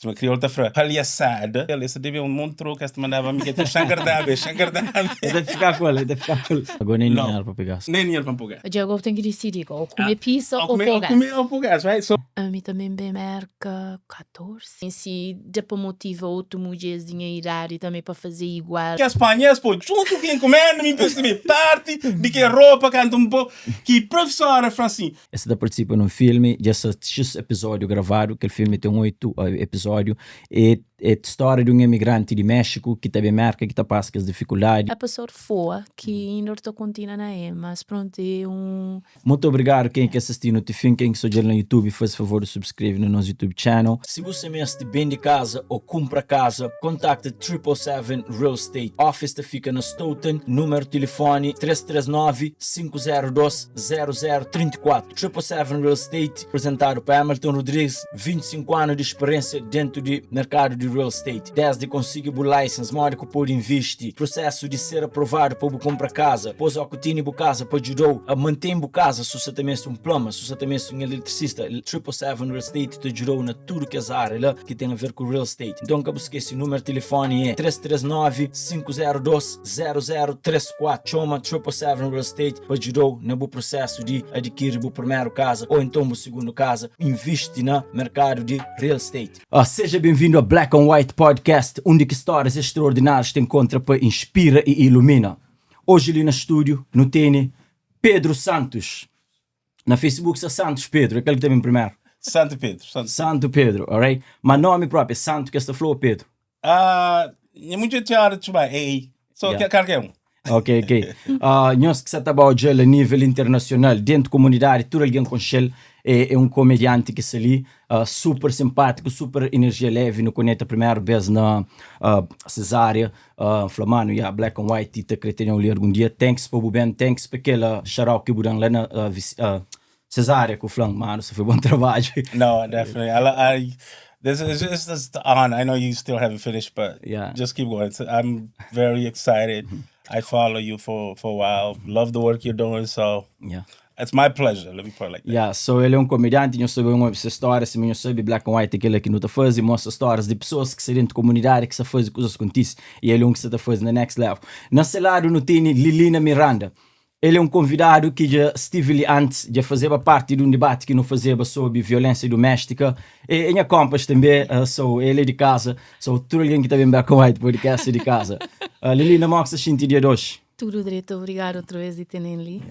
Sima kriolu ta fra, palhaçada. El essa debe un monti troku es ta mandaba mi ke ta xangardabe, xangardabe. El ta fika ku el, el ta fika ku el. Agora nem dinheru pa pega-s. Nem dinheru pa pega. Dja agora bu ten ki disidi ou kume pizza Ou ou kume, ou pô kume gás. ou pô gás, right? So. Ami tanbe N ben Merka 14. Si da pa motiva otu mudjeris di nha idadi tanbe pa faze igual. Kes panha es pô djuntu ku enkumenda, mi persebi parti di ke ropa kantu N pô, ki profesora fla sin. Es ta partisipa nun filmi, dja sta xis episódiu gravadu, kel filmi ten 8 episódiu, e é stória di un emigranti di Méxiku ki ta ben Merka ki ta pasa kes difikuldadi. A pessoa foa ki inda ta kontinua na el, mas pronto é um. Mutu obrigadu ken ki asisti-nu ti fin, ken ki sta odja-l na YouTube faze favor di subskreve na nos YouTube channel. Si bu sta meste bende kaza ô kunpra kaza, kontakta Triple Seven Real Estate. Office ta fika na Stoughton, númeru tilifoni 339 502 0034. Triple Seven Real Estate, apresentadu pa Hamilton Rodrigues, 25 anu di speriensia dentu di merkadu di real estate. Desdi konsigi bu license, modi ku podi invisti, prosesu di ser aprovadu pa bu kunpra kaza, pos o ku tini bu kaza pa djudau a manten bu kaza, su sa ta mesti un plumber, su sa ta mesti un eletricista, Triple Seven Real Estate ta djudau na tudu kes área la ki ten a ver ku real estate. Nton ka bu skesi, numeru tilifoni é 339 502 0034. Txoma Triple Seven Real Estate pa djudau na bu prosesu di adikiri bu primeru kaza ou enton bu sigundu kaza. Invisti na merkadu di real estate. Seja benvindu a Black on White Podcast, undi ki stórias extraordinárius ta enkontra pa inspira i ilumina. Oji li na stúdiu nu tene Pedro Santos. Na Facebook sta Santos Pedro, é kel ki ta ben primeru. Santo Pedro, Santo. Santo Pedro, alright? Ma nomi propi é Santo ki es ta fla ou Pedro? Ah, nha mudjer txora txuba, ei. So yeah. Kalker un. Ok. Nhos ki sa ta ba odja-l a nível internasional, dentu komunidadi, tudu algen konxe-l. É, é un komedianti ki sta li, super simpátiku, super enerjia levi. Nu koneta primeru bês na Cesária. Fla, manu, ya, Black and White ti ta kre tene-u li algun dia. Thanks pa bu ben, thanks pa kel shout-out ki bu da-m la na Cesária, ku fla-m, manu, sa foi bon trabadju. No, definitely. I, this is just this on. I know you still haven't finished, but just keep going. So I'm very excited. I follow you for a while. Love the work you're doing. So it's my pleasure. Let me put it like that. Yeah, so el é un komedianti, nhos sabe un obi se stória, sima nhos sabe Black and White é kel-la ki nu ta faze, mostra stórias di pesoas ki sta dentu komunidadi ki sta faze kuzas kontise, i el é un ki sta ta faze na next level. Na se ladu nu tene Lilina Miranda. El é un konvidadu ki dja stive li antis, dja fazeba parti di un dibati ki nu fazeba sobri violénsia duméstika. E é nha konpas tanbe, so el é di kaza, so tudu algen ki ta ben Black and White Podcast é di kaza. Lilina, mó ki sta xinti dia di oji? Tudu dretu, obrigadu otra vez di tenen li.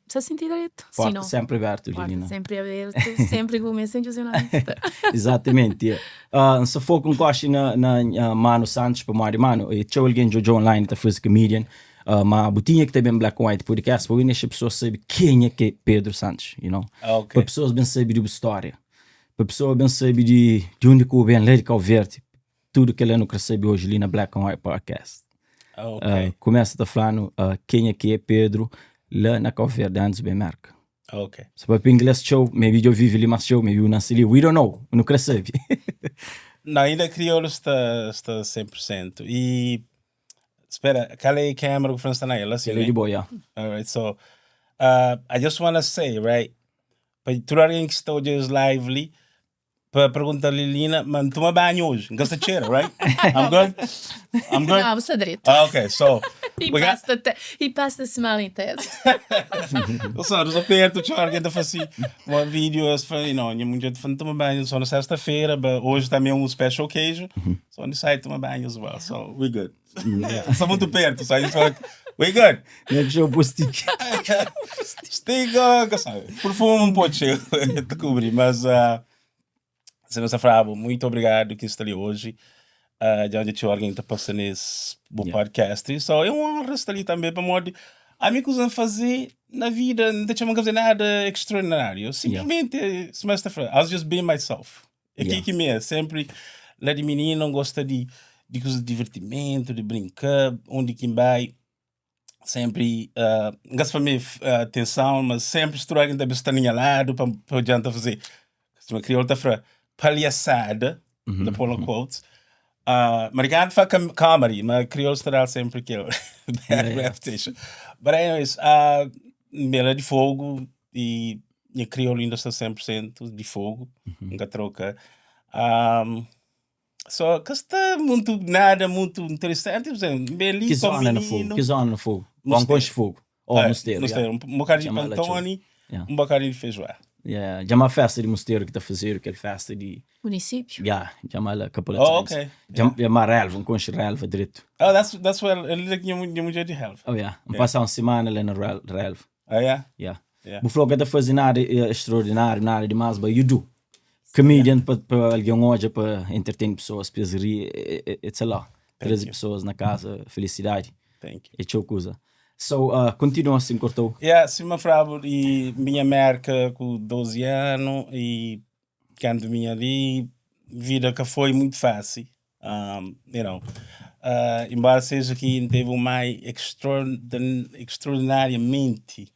Sa sinti dretu. Porta sempri abertu, Lilina. Porta sempri abertu, sempri ku mi, sen jornalista. Exatamente. N sa foka un koxi na na Manu Santos pamodi manu, txeu algen dja odja online ta faze comedian. Ma bu tinha ki ta ben Black and White Podcast pa bu dexa pessoas sabe kenha ki é Pedro Santos, you know? Okay. Pa pessoas ben sabe di bu história. Pa pessoa ben sabe di undi ki bu ben, lá di Cabo Verde. Tudu kel-la nu kre sabe hoje li na Black and White Podcast. Okay. Kumesa ta fla-nu kenha ki é Pedro lá na Cabo Verde antis ben Merka. Ok. Se papia inglês txeu, maybe dja vive li mas txeu, maybe bu nasi li, we don't know, nu kre sabe. Não, ainda crioulo está 100%. E Espera, kal é câmera que está na ela? Assim, Kel é di bo, ya. All right, so I just want to say, right, pa tudo alguém que está hoje live li, pa perguntar Lilina, man, toma banho hoje, não gasta cheira, right? I'm good? I'm good? Não, você direito. Ah, ok, so He we got passed the te he passed the smelling test. Só perto, tinha alguém tá fazendo um vídeo, eu falei, não, minha mulher tá falando toma banho só na sexta-feira, but hoje também é um special occasion, so I decide tomar banho as well, so we good. Só muito perto, so I just like, we good. Não é que eu stick. Stick, sabe, perfume um pouco cheio, te cobrir, mas Sra. Frabo, muito obrigado que está ali hoje. Já onde tinha alguém que está passando nesse bom podcast. So, é uma honra estar ali também para modo. A mim que usam fazer na vida, não te chamam fazer nada extraordinário. Simplesmente, se mas I was just being myself. É que me é, sempre lá de menino não gosta de coisas de divertimento, de brincar, onde quem vai sempre uh, não gosto de atenção, mas sempre estou alguém também está na lado para adianta fazer. Se uma crioula tá palhaçada, da pôr quotes. Americano faz comedy, mas crioulo estará sempre aquele bad reputation. But anyways, ela é de fogo e crioulo ainda está 100% de fogo, nunca troca. Um, So ka sta muntu nada muntu interesanti, por exemplo, N ben li Ki pa zona na Fogo? mininu. Ki zona na Fogo? Bom, Musteru. konxe Fogo. Oh, É, Musteru, yeah. Musteru. Un bokadu di Txama la txeu. Pantoni, Yeah. un bokadu di Fejoá. Yeah, djama festa di Musteru ki ta fazedu, kel festa di Município? Yeah, djama la couple of Oh, times. ok. Djam, djama relva, N konxe relva dretu. Oh, that's where el la ki nha mudjer di relva. Oh, yeah. N Yeah. pasa un simana la na relva. Ah, yeah? Yeah. Yeah. Bu fla ka ta faze nada extraordinário, nada dimas, but you do. Comedian pa, pa alguém odja, pa entertain pessoas, pa es ri, it's a lot. Traze pessoas na casa, felicidade. Thank you. É txeu kuza. So, continua assim, cortou. Yeah, sima frabu di minha Merka ku 12 ano e kantu minha li, vida ka foi muito fácil. Embora seja ki N teve un mai extraordinariamenti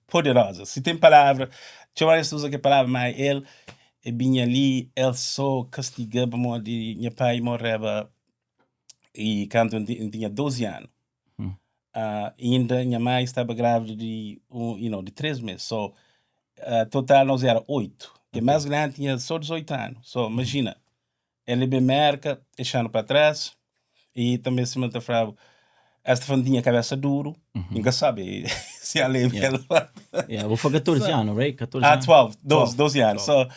poderosa. Si ten palavra, txeu óras es ta uza kel palavra, má el e binha li, el sô kastiga pamodi nha pai moreba i kantu N tinha 12 anu. Inda nha mai staba grávida di un, you know, di 3 mês. So, total nos éra 8. Kel más grandi tinha sô 18 anu. So, imajina, El ben Merka, e xanu pa tras, e tanbe sima N ta fla-bu, es ta fla-m tinha kabesa duru, N ka sabe si el lembra kel ora. Yeah, bu fla 14 anu, right? 14 Ah, anu. 12, 12, 12 anu. 12. So,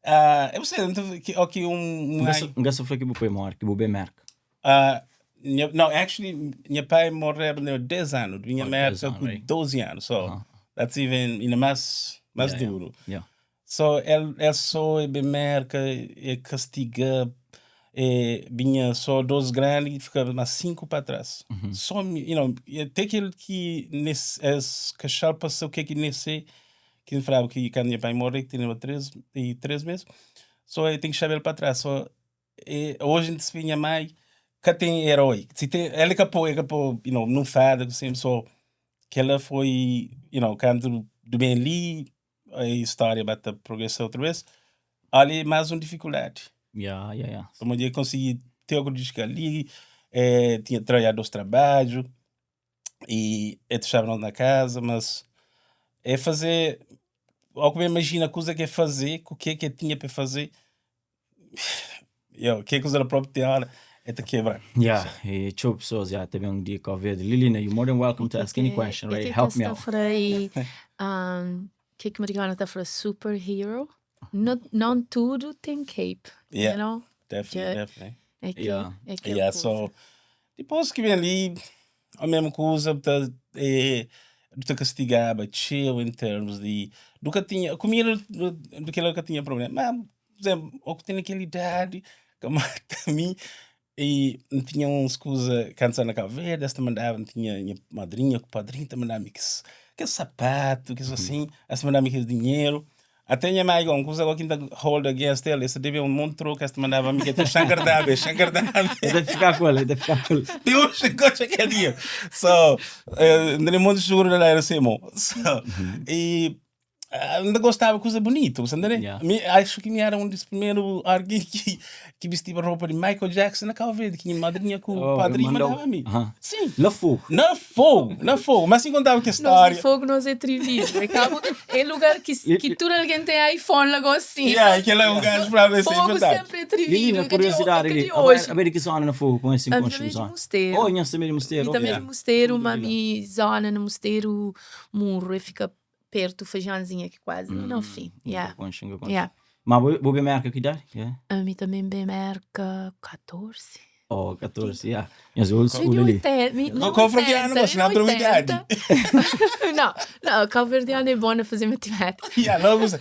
ah, eu sei, N ta fla ki, ok, un N ka sa fla ki bu pai mori, ki bu ben Merka. Ah, nha, no, actually, nha pai morreba na 10 anu, binha Oh, 10 Merka anu, ku right. 12 anu, so, Ah. that's even, inda mas, mas Yeah, yeah. duru. Yeah. So el el so e ben Merka e kastiga e binha so 2 grandi e fika mas 5 pa tras. So mi you know e te kel ki nes es kaxal pasa ke ki nese ki N flaba ki kandu nha pai morre ki teneba 3 e 3 mes so e ten ki xaba el pa tras so e oji N ta spia nha mai ka ten eroi si ten el ka po el ka po you know nun fada ku sin so kela foi you know kantu du ben li a história ba ta progresa outra vez, olha mais um dificuldade. Yeah, yeah, yeah. Pamodi eu consegui ter o que ali, eh, tinha trabalhado dois trabalhos e eu deixava nós na casa, mas é fazer, ao que me imagina a coisa que é fazer, o que é que eu tinha para fazer, Yo, ke kuza da própria tem hora é te quebrar. Yeah, e txeu pessoas, yeah, ta ben un dia Cabo Verde. Lilina, you're more than welcome to ask any question, right? Help me out. E ke um, ke ki americano ta fala superhero? Não, não tudo tem cape, Yeah, you know? definitely, definitely. É que, Yeah. é que Yeah, so, depois que vem ali, a mesma coisa, tá, é, ta castigaba txeu em termos de, nunca tinha, comida do, do que ela nunca tinha problema, mas, por exemplo, o que tem naquela idade, que mata a mim, e não tinha uns coisa, quando estava na Cabo Verde, esta mandava, não tinha minha madrinha, o padrinho, te mandava que, que sapato, que assim, esta mandava aquele dinheiro. Até minha mãe, uma coisa que ainda hold against ele, esse deve um monte de troco, esta mandava me que é xangardabe, xangardabe. Deve ficar com ele, deve ficar com ele. Tem um chicote aquele dia. So, não tem monte de seguro lá era assim, So, e ainda gostava de coisa bonita, você entende? Yeah. Me, acho que me era um dos primeiros alguém que vestia roupa de Michael Jackson na Cabo Verde, que minha madrinha com o Oh, padrinho mandou. mandava a mim. Aham. Sim. La fogo. Na fogo, na fogo. Mas assim contava que Nós história. de fogo, nós é trivido. É, cabo, é lugar que tudo alguém tem iPhone logo assim. Yeah, aquele é um gajo para ver se é Fogo verdade. sempre é trivido. Lilina, Que curiosidade de, ali. de hoje. A ver que zona na fogo com esse A encontro também de zona. Mosteiro. Oh, nhas também de Mosteiro. E também ok. de Mosteiro, Tudo uma de lá. mi zona no Mosteiro Murro, e fica perto, Feijãozinho aqui quase. No fim. Yeah. Nunca conxe, nunca conxe. Yeah. Mas bu ben Merka ki idade? Yeah. A mim também bem Merca 14. Oh, 14, yeah. Nhas old Mi school di ali. 80, mi, Não não compra que ano, 80, mas mi não tem idade. 80. Não, não, Cabo Verdeano é bom a fazer matemática. Yeah, não, você.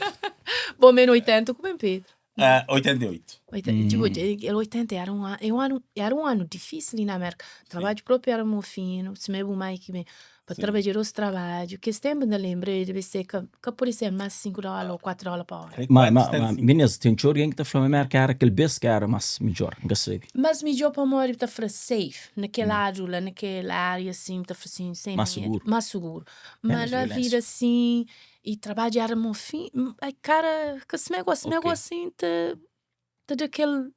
Bom, menos 80, como é Pedro? Ah, 88. 80, tipo, ele 80 era um, é um ano, era um ano difícil ali na América. Trabalho próprio era muito fino, se mesmo mais que bem. Para trabalhar os trabalhos, que esse tempo ainda lembrei, deve ser que, que por isso é mais 5 dólares ou 4 dólares por hora. Ma, meninas, tem txeu alguém que ta fla ma Merka era kel bes que era mas midjor, nka sabe. Mas melhor para morar está fra safe, naquele lado lá, naquela área assim, está assim, sem Mais medo, seguro. Mais seguro. Menos Mas na violência. vida assim, e trabalho era muito fim, ai cara, que se me gosta, me Ok. assim, te, te dá aquele,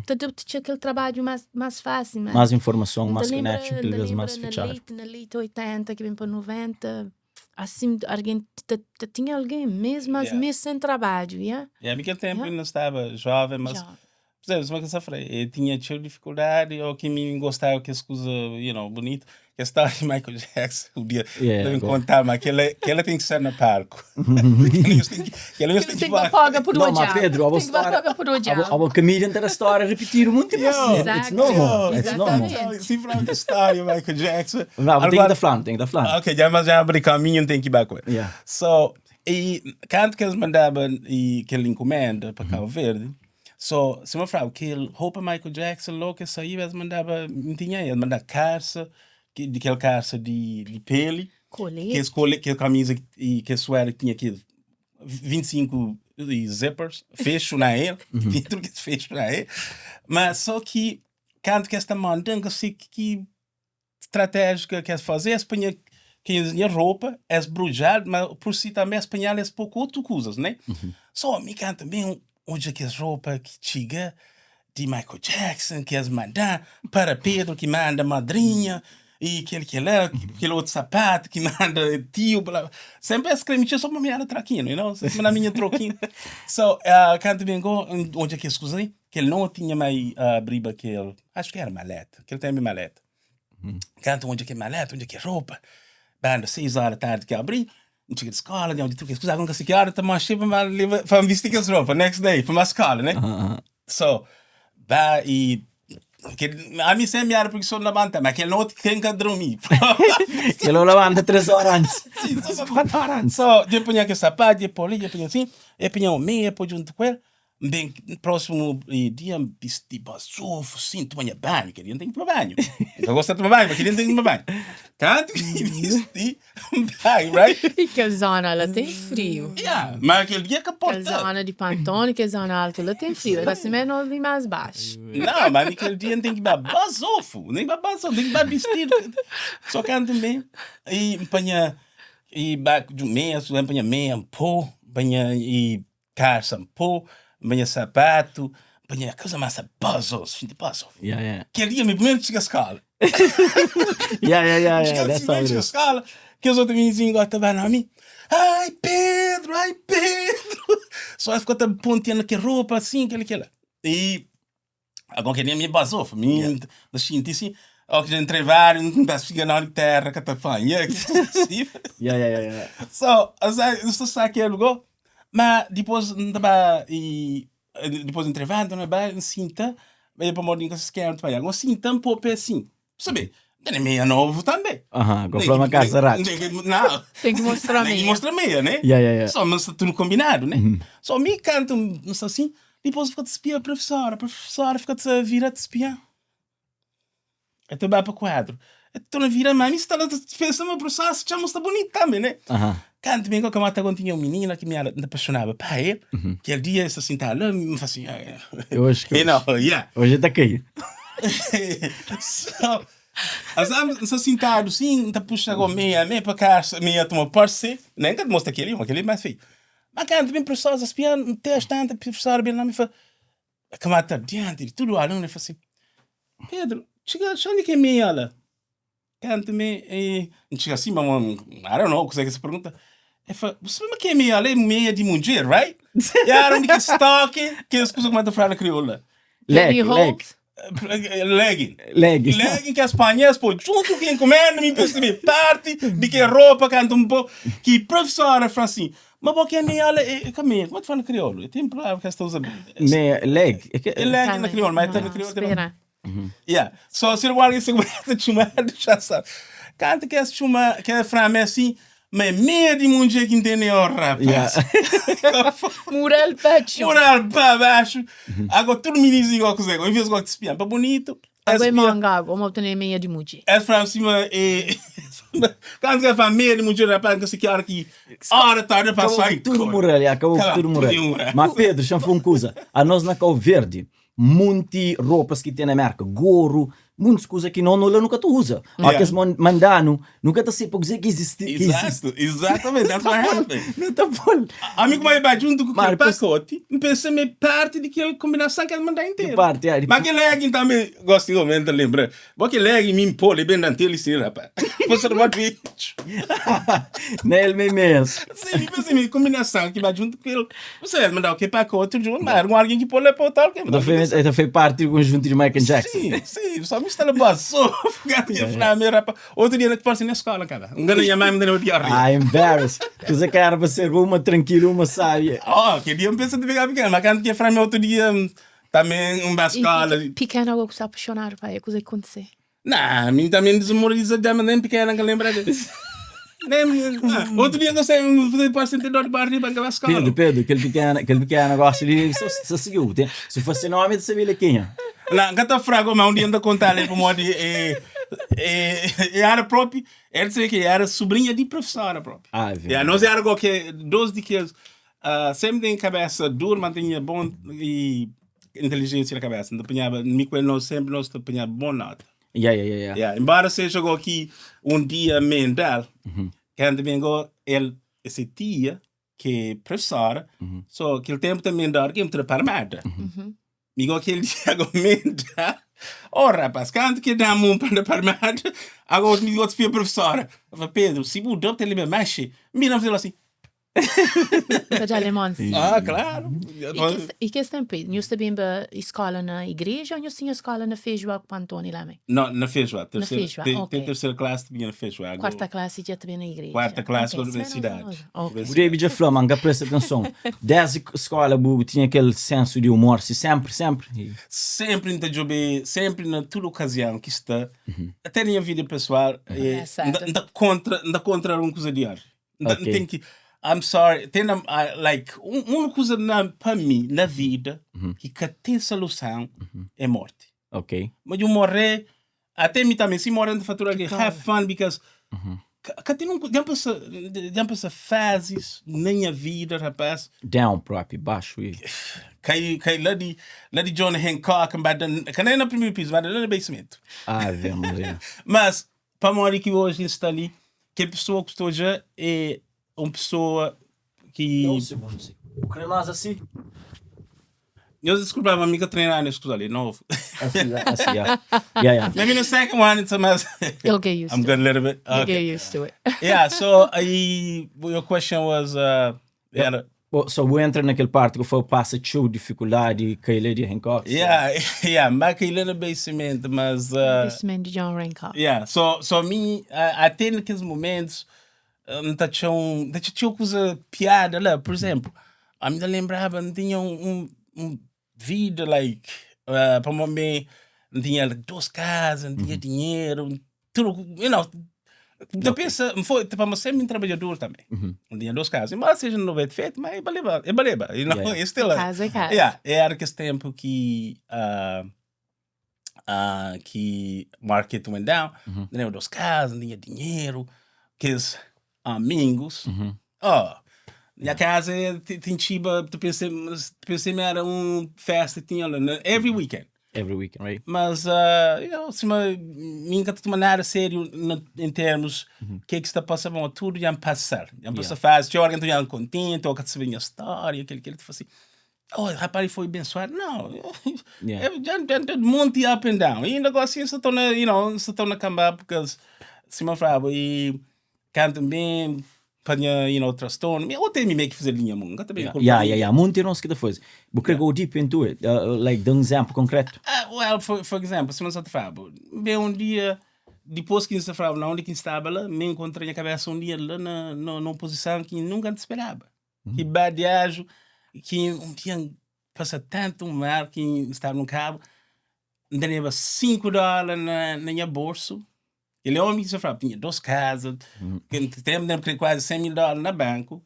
te dá te aquele trabalho mais, mais fácil, mas Mais informação, Ainda mais lembra, connection, ainda kel bes lembra mais na fechado. late, na late 80, que vem para 90, assim, alguém, te, te, tinha alguém mesmo, mas Yeah. mesmo sem trabalho, yeah? Yeah, naquele tempo Yeah. ainda estava jovem, mas Já. Percebes suma ki N sta fla? E tinha txeu difikuldadi ô ki mi N gostaba kes kuza, you know, bunitu. Kes stória di Michael Jackson, un dia Yeah, N ta ben go. konta, ma kel-la kel-la ten ki ser na palku. Kel-la nhos ten ki kel-la nhos ten Tem ki que fala. paga por Não, mas olhar. Pedro, a Tem que história, pagar por olhar. a, a comedian tá a história repetido muito Yo. vezes. It's normal. Exactly. It's normal. Exatamente. Si fla ki stória Michael Jackson. Não, tem que Agora- dar falando, tem que dar falando. Ok, já, mas já abri caminho, tem que ir ba ku el. Yeah. So, e kantu ki es mandaba e kel enkumenda pa Cabo Verde, so, sima flaba, kel roupa Michael Jackson logo ke saiba es mandaba, N tinha es mandaba karsa, ki di kel karsa di di peli, Colete. kes kole kel kamisa e kel suéter ki tinha kel 25 e zippers, fexu na el, tinha tudu kes fexu na el, ma so ki kantu ki es ta manda, N ka sei ki stratégia ki es faze, es panha kes nha roupa, es brudjal, ma pur si tanbe es panhal es pô ku otu kuzas, né? So mi kantu mi odja kes roupa ki txiga di Michael Jackson ki es manda para Pedro ki manda madrinha i kel kela, kel otu sapatu ki manda tio, bla, senpri es kre mi txeu so pa mi era trakinu, you know, senpri na minha trokinhu. So, kantu mi go N odja kes kuza li, kel noti nha mai abriba kel, acho ki era maleta, kel tenpu maleta. Kantu odja kel maleta, odja kel ropa, banda 6 ora tardi ki abri, N txiga di skola, dja odja tudu kes kuza, agora N ka si ki ora ta manxe pa N leba, pa N bisti kes ropa next day pa N ba skola, ne? So, ba i kel, ami senpri era preguisozu labanta, ma kel noti ten ka drumi. Kel ô labanta 3 ora antis, Si, so, 4 ora antis. So, dja panha kel sapatu, dja pô li, dja panha asin, dja panha un meia pô djuntu ku el, N ben prósimu dia N bisti bazofu sin tuma nha banhu, kel dia N ten ki tuma banhu, N ka gosta di tuma banhu, ma kel dia N ten ki tuma banhu. Kantu ki N bisti, N bai, right? I kel zona la ten friu. Ya, ma kel dia ka Kel porta. zona di Pantoni, kel zona altu la ten friu, é ka sima nos li más baxu. Nau, ma mi kel dia N ten ki ba bazofu, N ten ki ba bazofu, N ten ki ba bistidu. So kantu N ben, i N panha, i ba di un mes, N panha meia, N po, N panha i Karsa N po, N panha sapatu, N panha kuza masa bazos, fin di bazo. Yeah, yeah. Kel dia mi primeru txiga skola. Yeah, yeah, yeah, yeah, Txiga that's how it txiga is. skola, kes otu minizinhu gosta ta ba na mi, ai Pedro, ai Pedro. So es fika ta pontian kel ropa asin, kel kela. I Agora kel dia mi bazofa, mi Yeah. ta xinti si, ó ki dja entrevadu, N ta fika na terra ka ta panha, Yeah, yeah, yeah, yeah. So, n sta sa kel go, ma dipôs N ta ba i dipôs entrevadu N ba N sinta, pamodi N ka skenta pa N sinta N pô pé asin, Sabe, N tene meia novu tanbe. Aha, go fla ma karsa ratxa. Nau. Ten ki mostra Ten ki meia. mostra meia, né? Ya, ya, ya. So, mas sta tudu kombinadu, né? So, mi kantu N sta asin, dipôs N fika ta spia prufesora, prufesora fika ta vira ta spia. El ta ba pa kuadru, el torna vira, ma mi sta la ta pensa ma prufesora sta txoma sta bunitu tanbe, né? Aha. Kantu mi ka mata tinha un minina ki mi era, N ta apaxonaba pa el, kel dia el sta sintadu la, N fla asin, Eu acho que You know, yeah. hoje ta kai. So, as N sta sintadu sin, N ta puxa go meia, meia pa kasa, meia tuma parse, ne, N ka ta mostra kel-li, ma kel-li é más feiu. Ma kantu ben profesor sa spia, N testa tanta, profesor ben la mi fla, kama ta dianti di tudu alunu, el fla sin, Pedru, txiga, xandi ke meia la? Kantu mi N txiga sin, ma I don't know kuzê ki es pergunta, el fla, bu sabe ma ke meia la é meia di mudjer, right? E éra un di kes toki, kes kuza ku ma ta fla na kriolu la. Leg, leg. Legging. Legging. Legging ki es panha, es poi djuntu ki enkumenda, mi persebi parti di ke ropa kantu un po ki profesora fla assim, ma bo ke meia la é ka meia, kuma ki fla na kriolu? E ten palavra ki es ta usa. Meia, leg. É ke- É legging na kriolu, ma é ta na kriolu tem. Spera. Yeah. So se alguém se começa a chumar, já sabe. Kantu ki es chuma, ki es fla-me assim, Ma é meia di mundje ki N tene oh rapaz. Mural pa txon. Mural pa baxu. Ago tudu minis igual ku Zé. Em vez gosta di spian pa bonitu. Ago é manga ago, ma bu tene meia di mudje. Es fla sima e Kantu ki es fla meia di mudje rapaz, N ka si ki ora ki ora tarda pa sai. Tudu mural, ya, akabou ku tudu mural. Ma Pedro, xa-m fla un kuza. Anos na Kau Verdi, munti ropas ki ten na Merka, goru. Muntus kuza ki no no la nu ka ta uza. Ó Yeah. kes mon- manda-nu, nu ka ta sabe pa kuzê ki izisti, ki izisti. Exato, exatamente, that's what happened. Nu ta pô-l. Ami kuma e ba junto ku Mas kel depois- pacote, N pensa ma é parte di kel kombinason ki el manda Di interu. parte, yeah, di- Mas kel legging tambe, gosi di gosi, N ta lembra. Bo kel legging mi N pô-l, e ben da-m tel si, rapaz. Forsa di bot bicho. Na el mei mes. Sim, mi pensa ma é kombinason ki ba junto ku el. Não sei, el manda kel pacote junto, mas era um alguém ki pô-l lá pa tal. Ta fê, ta fê parte do conjunto de Michael Jackson. Sim, sim, só me está passou. Gato que falar, meu rapaz. Outro dia, tipo assim, na escola, cara. Um grande minha mãe me deu pior. Ah, embarrassed. Kuza que era para ser uma tranquila, uma sábia. Oh, aquele dia eu penso de pegar pequeno, mas quando que falar, outro dia também uma E escola. pequeno agora que está apaixonado, pai, é coisa que aconteceu. Não, a mim também desmoraliza dama nem pequena que lembra disso. Nem, ah, outro dia você fazer parte sentir dor de barriga para aquela escola. Pedro, Pedro, aquele pequeno, aquele pequeno negócio ali, só, só seguiu. Tem- Se fosse nome, de sabia quem é. Não, que tá fraco, mas um dia ainda contar ali para modo eh, eh, era próprio, era dizer que era sobrinha de professora própria. Ah, é verdade. Yeah, nós era igual que dois de que sempre tem cabeça dura, mas tinha bom e inteligência na cabeça. Então, apanhava, me com ele, nós sempre nós apanhava boa nota. Yeah, yeah, yeah, yeah. Yeah, embora seja igual que um dia mental, quando vem igual ele, esse tia, que é professora, só aquele tempo também dá que entra para nada. Igual aquele dia agora mental. Oh, rapaz, quando que dá um para parmada, agora me digo a professora. Eu falei, Pedro, se mudou, tem ele mexe. Mira, fazer assim. Pa dja lemon. Ah, claro. E que, e que esse tempo, nhos ta bimba escola na igreja ou nhos tinha escola na Feijoa com Antônio lá mãe? Não, na Feijoa. Terceira, Feijoa, te, ok. Tem terceira classe, tinha na Feijoa. Quarta classe já também na igreja. Quarta classe, Ok, quando vem espera, cidade. não, não. Ok. O David já falou, man, que presta atenção. Desde que escola, bu tinha aquele senso de humor, se sempre, sempre. E- Sempre em Tajobe, sempre na toda ocasião que está, até na minha vida pessoal, eh, Engraçado. anda contra, anda contra uma coisa de ar. Ok. Tem que, I'm sorry, tem, I, like, uma coisa na, para mim, na vida, que que tem solução, é morte. Ok. Mas eu morrer, até mim também, se morrer, fatura que have fun, because que tem um, já passa, já passa fases na minha vida, rapaz, Down, próprio, baixo. E... cai, cai lá de John Hancock, que nem no primeiro piso, mas lá no basement. Ah, vemos, yeah. Mas, para a que hoje está ali, que a pessoa que estou já é uma pessoa que. Um segundo, sim. O cremoso assim? Eu desculpa, mas amiga treinar nesse coisa ali, novo. Assim, assim, yeah. Yeah, yeah. Maybe the second one, it's a mess. You'll get used I'm to good a little bit. it. You'll Okay. get used to it. Yeah, so I, your question was, yeah, Bom, So, vou entrar naquele parte que foi passa tchu, dificuldade, cair de Hancock. yeah, yeah, mas que ele no basement, mas. Basement de John Hancock. Yeah, so mim, até naqueles momentos, não tá tinha um, tá tinha coisa piada lá, por exemplo, a mim lembrava, não tinha um vida, like, para mim, não tinha duas casas, não tinha dinheiro, tudo, you know, eu penso, foi, tipo, mas sempre um trabalhador também. Não tinha duas casas, embora seja no bem feito, mas é baleba, é baleba, you know, Yeah. it's still a, Casa é casa. Yeah, era aquele tempo que que market went down, não tinha duas casas, não tinha dinheiro, aqueles amigos. Oh, minha casa tem chiba, tu pensei, tu pensei era uma festa que tinha lá, né, every weekend. Every weekend, right? Mas, you know, se uma, nunca te toma nada sério na, em termos que é que está passando, bom, tudo já passar. Já passa fase, tinha alguém que já contente, ou que sabe a minha história, aquele que ele fala assim, oh, rapaz, ele foi abençoado. Não, Yeah. é, já, monte up and down. E ainda assim, só estou na, you know, só estou na camba, porque se me falava, e canto bem, panha, you know, transtorno. Eu tenho meio que fazer linha, mano. Também Yeah, yeah, yeah. yeah. Muito não se que faz. Porque go deep into it. Like, dá um exemplo concreto. Ah, well, for example, se me falava, bem um dia, depois que se falava, na onde que estava lá, me encontrei na cabeça um dia lá na, na, numa posição que nunca antes esperava. Que badiajo, que um dia passa tanto mal que estava no cabo, tinha 5 dólares na minha bolsa. Ele é homem que se falava, tinha duas casas, que tem quase 100 mil dólares no banco.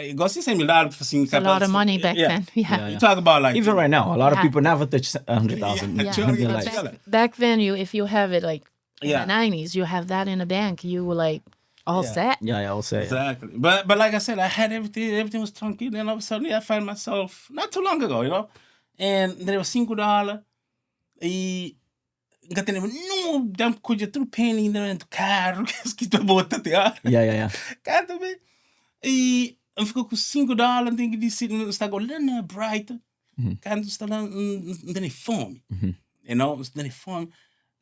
Igual assim 100 mil dólares, assim, It's a lot of money back yeah. then. Yeah. Yeah, You talk about like Even right now, a lot of Yeah. people never touch 100,000 Yeah. in their Yeah. life. Back, back then, you if you have it like in Yeah. the 90s, you have that in a bank, you were like all set. Yeah, yeah, I'll say. yeah. Exactly. But like I said, I had everything, everything was tranquilo, and all of a sudden I find myself not too long ago, you know, and there was 5 dólares e N ka teneba num dam kudje tudu peni inda dentu karu kes ki ta bota te ora. Yeah, yeah, yeah. Kanta be. I N fika ku 5 dóla N ten ki disidi N sta go la na Brighton. Kantu N sta la N N tene fomi. You know, N tene fomi.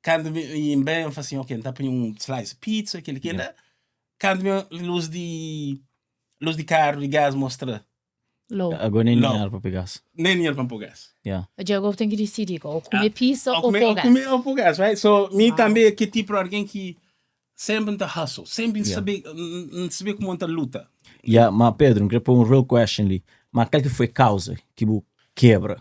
Kantu mi i N ben N fla sin, ok, N ta panha un slice pizza, keli kela. Kantu mi lus di lus di karu di gas mostra. Lou. Agora nem Lou. dinheiro para pegar. Nem dinheiro pa N pô gas. Yeah. Dja ten ki disidi ou kume pizza Ou ou kume, pô ou gas. kume ou pô gas, right? So, mi Wow. tambe é ke tipo algen ki sempre N ta hustle, sempre N Yeah. sabe, N sabe como N ta luta. Yeah, ma Pedro, N kre pô un real question li. Ma kal ki foi causa ki bu kebra?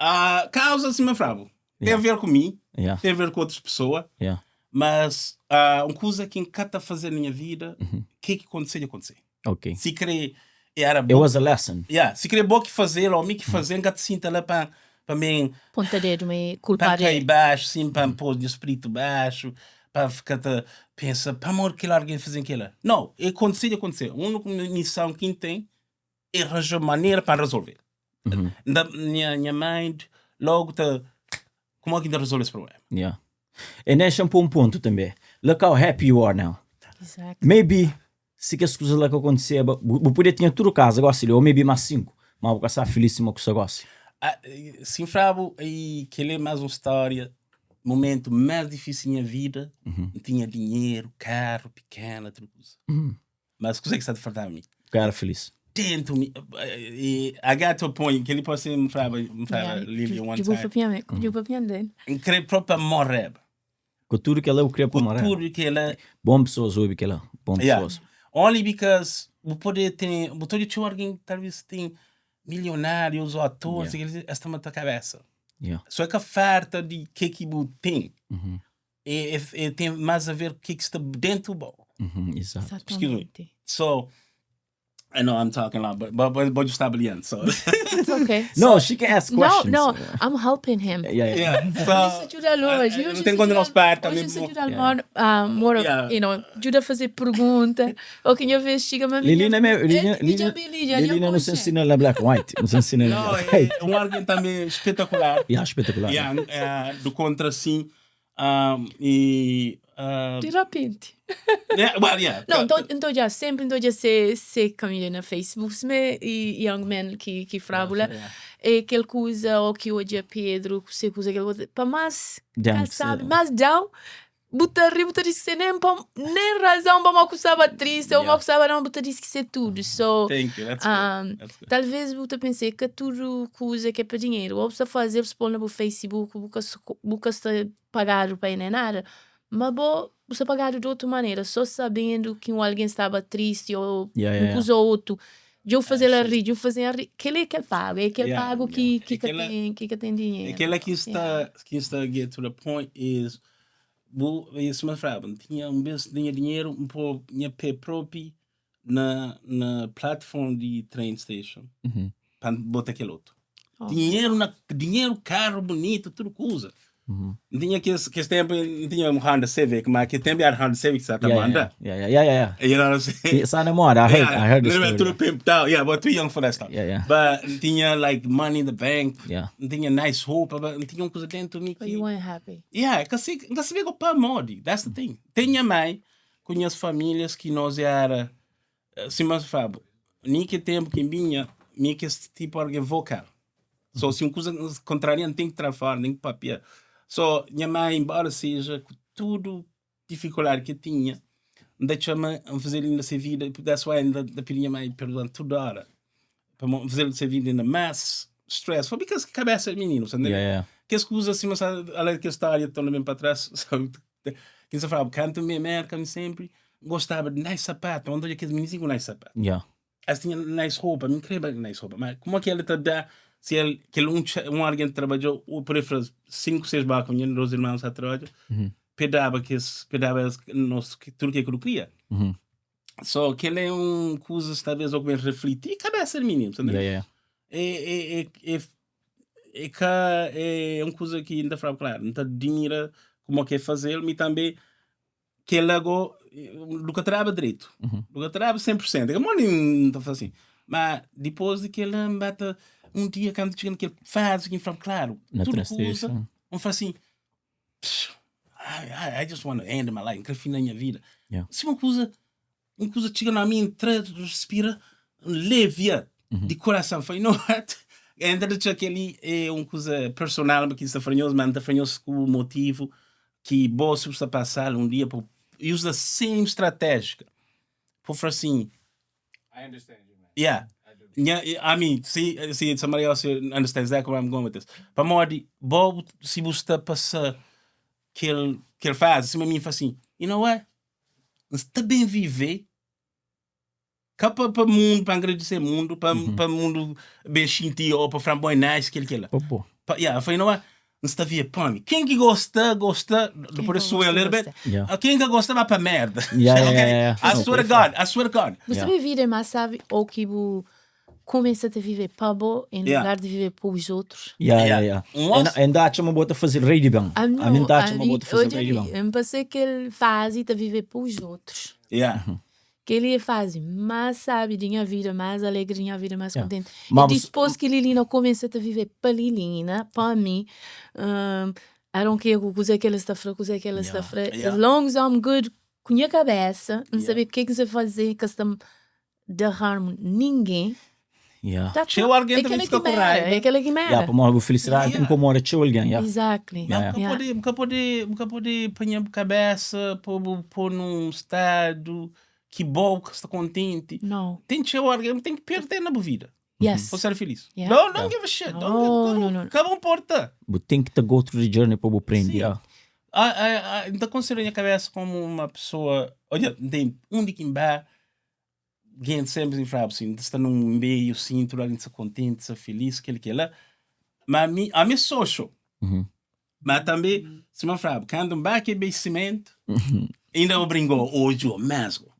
Ah, causa, sima frabu, tem Yeah. a ver ku mi, Yeah, tem a ver ku outras pessoa, yeah. mas ah, un kuza ki N ka ta faze na nha vida, ke ki kontise dja kontise. Ok. Si kre era It bo, was a lesson. yeah, si kre bo ki fazel ou mi ki fazel, N ka ta sinta la pa pa mi Ponta dedu ma é pa kulpadu kai é. baxu, sim, pa N pô nha spritu baxu, pa fika ta pensa pamodi kel algen faze kela. No, e kontise dja kontise. Úniku mison ki N ten é ranja manera pa N resolve. N da nha nha mind logu ta kuma ki N ta resolve es problema. Yeah. E dexa-m pô un pontu tanbê. Look how happy you are now. Exactly. Maybe si kes kuzas la ka kontiseba, bu, bu podia tinha tudu kaza gosi li, ô maybe más 5, má bu ka sta filís sima ku sta gosi. Ah, si N fla-bu, i kel-li é más un stória, momentu más difísil di nha vida, N tinha dinheru, karu, pikena, tudu kuza. Mas kuzê ki sta ta faltaba mi? Ka era filís. Dentu mi, i I got to a point, kel-li pode ser N flaba, N flaba Lilian one Dja bu time. papia me, dja bu papia dele. N kre propi pa moreba. Ku tudu kela bu kre pa Ku moreba? tudu kela. Bon pesoas obi kela, bon Yeah. pesoas. Only because bu pode ten, bu ta odja txeu algen ki talvez ten milionárius ô atores, Yeah. es ta mata kabesa. Yeah. So é ka farta di ke ki bu ten. É, é, é ten más a ver ku ke ki sta dentu bo. Exato. Excuse me. Exatamente. So, I know I'm talking a lot, but but but, but you stop at so It's okay. No, she can ask No, questions. no, I'm helping him. Yeah, yeah. yeah. So, Isso ajuda hoje. Não tem quando nós parte também. Hoje isso ajuda more, ah, more, Yeah. you know, ajuda a fazer pergunta. Ou quem eu vejo chega mas Lilina, me, Lilina, Liliana, Lilina, Lilina não se ensina na black and white. Não se ensina na Não, black and white. é um argumento também espetacular. Yeah, espetacular. Yeah, é, do contra sim. Um, e uh, De repente. yeah, well, yeah. Não, então, então já sempre então já se se caminha na Facebook se me e young man que que frábula é aquele que usa ou que hoje é Pedro, que se usa aquele outro, para mais Down, cá sabe, mas down buta ri, buta diz que se nem pa, nem razão para uma acusava triste ou uma Yeah. acusava não, buta diz que se tudo. So, Thank you. That's um, good. That's good. talvez buta pensei que tudo que usa que é para dinheiro, ou você fazer, você põe no Facebook, buca buca está pagado para nem nada, mas bo, você pagado de outra maneira, só sabendo que um alguém estava triste ou Yeah, um yeah, yeah. coisa ou outro. De eu fazer ela rir, de eu fazer ela rir, que ele é que pago, é que Yeah, pago que que que Aquela- tem, que que tem dinheiro. Aquela que está, que está get to the point is bu, isso me falava, tinha um vez tinha dinheiro, um pôr minha pé próprio na na platform de train station Uhum. para botar aquele outro. Oh. Dinheiro na dinheiro, carro bonito, tudo que usa. Uhum. Não tinha que esse que esse tempo não tinha um Honda Civic, mas que tempo era Honda Civic que você Yeah, manda. yeah, yeah, yeah, yeah, yeah. You know what I'm saying? It's on the moda. I heard, I heard the little bit story. tudo pimped out. Yeah, but too young for that stuff. Yeah, yeah. But tinha like money in the bank. Yeah. Não tinha nice roupa, but não tinha uma coisa dentro de mim But que you weren't happy. Yeah, kasi kasi ko pa modi. That's the thing. Tem minha mãe, conheço famílias que nós era assim, mas Fábio, nem que tempo que minha, minha que esse tipo alguém vocal. So, se uma coisa contrária, tem que travar, tem que papiar. So, minha mãe, embora seja com tudo dificuldade que tinha, deixa-me fazer ainda essa vida, that's why ainda da minha mãe perdoando toda hora. Para fazer essa vida ainda mais stressful, because cabeça é menino, sabe? Yeah, yeah. Que as coisas assim, mas além que a história estão bem para trás, sabe? Quem se falava, canto me América sempre gostava de nice sapato, onde aqueles meninos com nice sapato. Yeah. Elas tinham nice roupa, me incrível nice roupa, mas como é que ele te dá, se ele, que ele um, um alguém trabalhou, ou por exemplo, cinco, seis barcos, minha dois irmãos a trabalhar, Uhum. pedava que esse, pedava esse, nosso, que, tudo que ele queria. Uhum. Só que ele é um coisa, talvez, eu me refletir, cabeça de menino, entendeu? Yeah, yeah. É, é, é, é, é que é uma coisa que ainda falo, claro, não te admira como é que é fazer, mas também que ele agora nunca trabalha direito, Uhum. nunca trabalha 100%, é como nem tá assim. Mas depois de que ele bate um dia quando chega naquele faz, que fala, claro, Na tudo train que usa, station. um fala assim, "Psh, I, I, I just want to end my life, N kre finda nha vida. Yeah. Sima un kuza, un kuza txiga na mi, N tra, respira, N levia di kurason. N fla, you know what? N ta atxa kel-li é un kuza personal ki N sta fla nhos, ma N ta fla nhos ku motivu ki bo si bu sta pasal un dia, bu use the same stratégia. Bu fla assim, I understand you, man. Yeah. I do. Nha, I mean, see, see, somebody else here understands exactly where I'm going with this. Pamodi, bo, si bu sta pasa kel, kel fase, sima mi, fla assim, you know what? N sta ben vive, ka pa, pa mundu, pa agradese mundu, pa, pa mundu ben xinti ou pa fla-m bo é nice, kel, kel la. Pa bo. Pa, yeah, fla, you know what? N sta vive pa mi. Ken ki gosta, gosta, depois ka swear a gosta, little bit. gosta. Yeah. Ah, Ken ka gosta, ba pa merda. Yeah, yeah, Okay? yeah, yeah. I Não, swear to por aí God, I swear to God. Bu Yeah. sabe vida é más sabe ou ki bu kumesa ta vive pa bo em Yeah. lugar de vive pa os outros. Yeah, yeah, Yeah. yeah. Um osso- En ta atxa ma bo ta faze rei di ben. Ah, Ami não, ta atxa ma ami, bo ta faze odja rei di li, ben. N pasa kel fazi ta vive pa os outros. Yeah. Kel-li é fazi más sábi di nha vida, más alegri di nha vida, más Yeah. kontenti. Ma I bu- dipôs ki Lilina kumesa ta vive pa Lilina, pa mi, um, I don't care ku kuzê ki el sta fla, kuzê ki el sta Yeah. fla. Yeah. As long as I'm good ku nha kabesa, N Yeah. sabe kê ki N sa faze, ka sta da harm ningen. Yeah. Tá Txeu tudo. algen É ta ben kela fika ki ku mera, raiba. é kela ki mera. Yeah, pamodi bu felisidadi ta Yeah. inkomoda txeu algen, yeah. Exactly. Yeah. Nka Yeah. pode, nka pode, nka pode panha bu kabesa pa bu pô num stadu ki bo ka sta kontenti. No. Ten txeu algen, ten ki perde na bu vida Yes. pa ser feliz. Yeah. Don't, don't give a shit. Don't, No, give, no, no. Ka bu importa. Bu ten ki ta go through the journey pa bu prende, Sim. yeah. Ah, ah, ah, N ta konsidera nha kabesa komu uma pessoa, odja, N ten undi ki N ba, Gente sempre me falava assim, está num meio, sim, tudo alguém está contente, está feliz, aquele que lá. Mas a mim, a mim social. Uhum. Mas também, se me falava, quando um baque bem cimento, ainda eu brinco hoje o mesmo.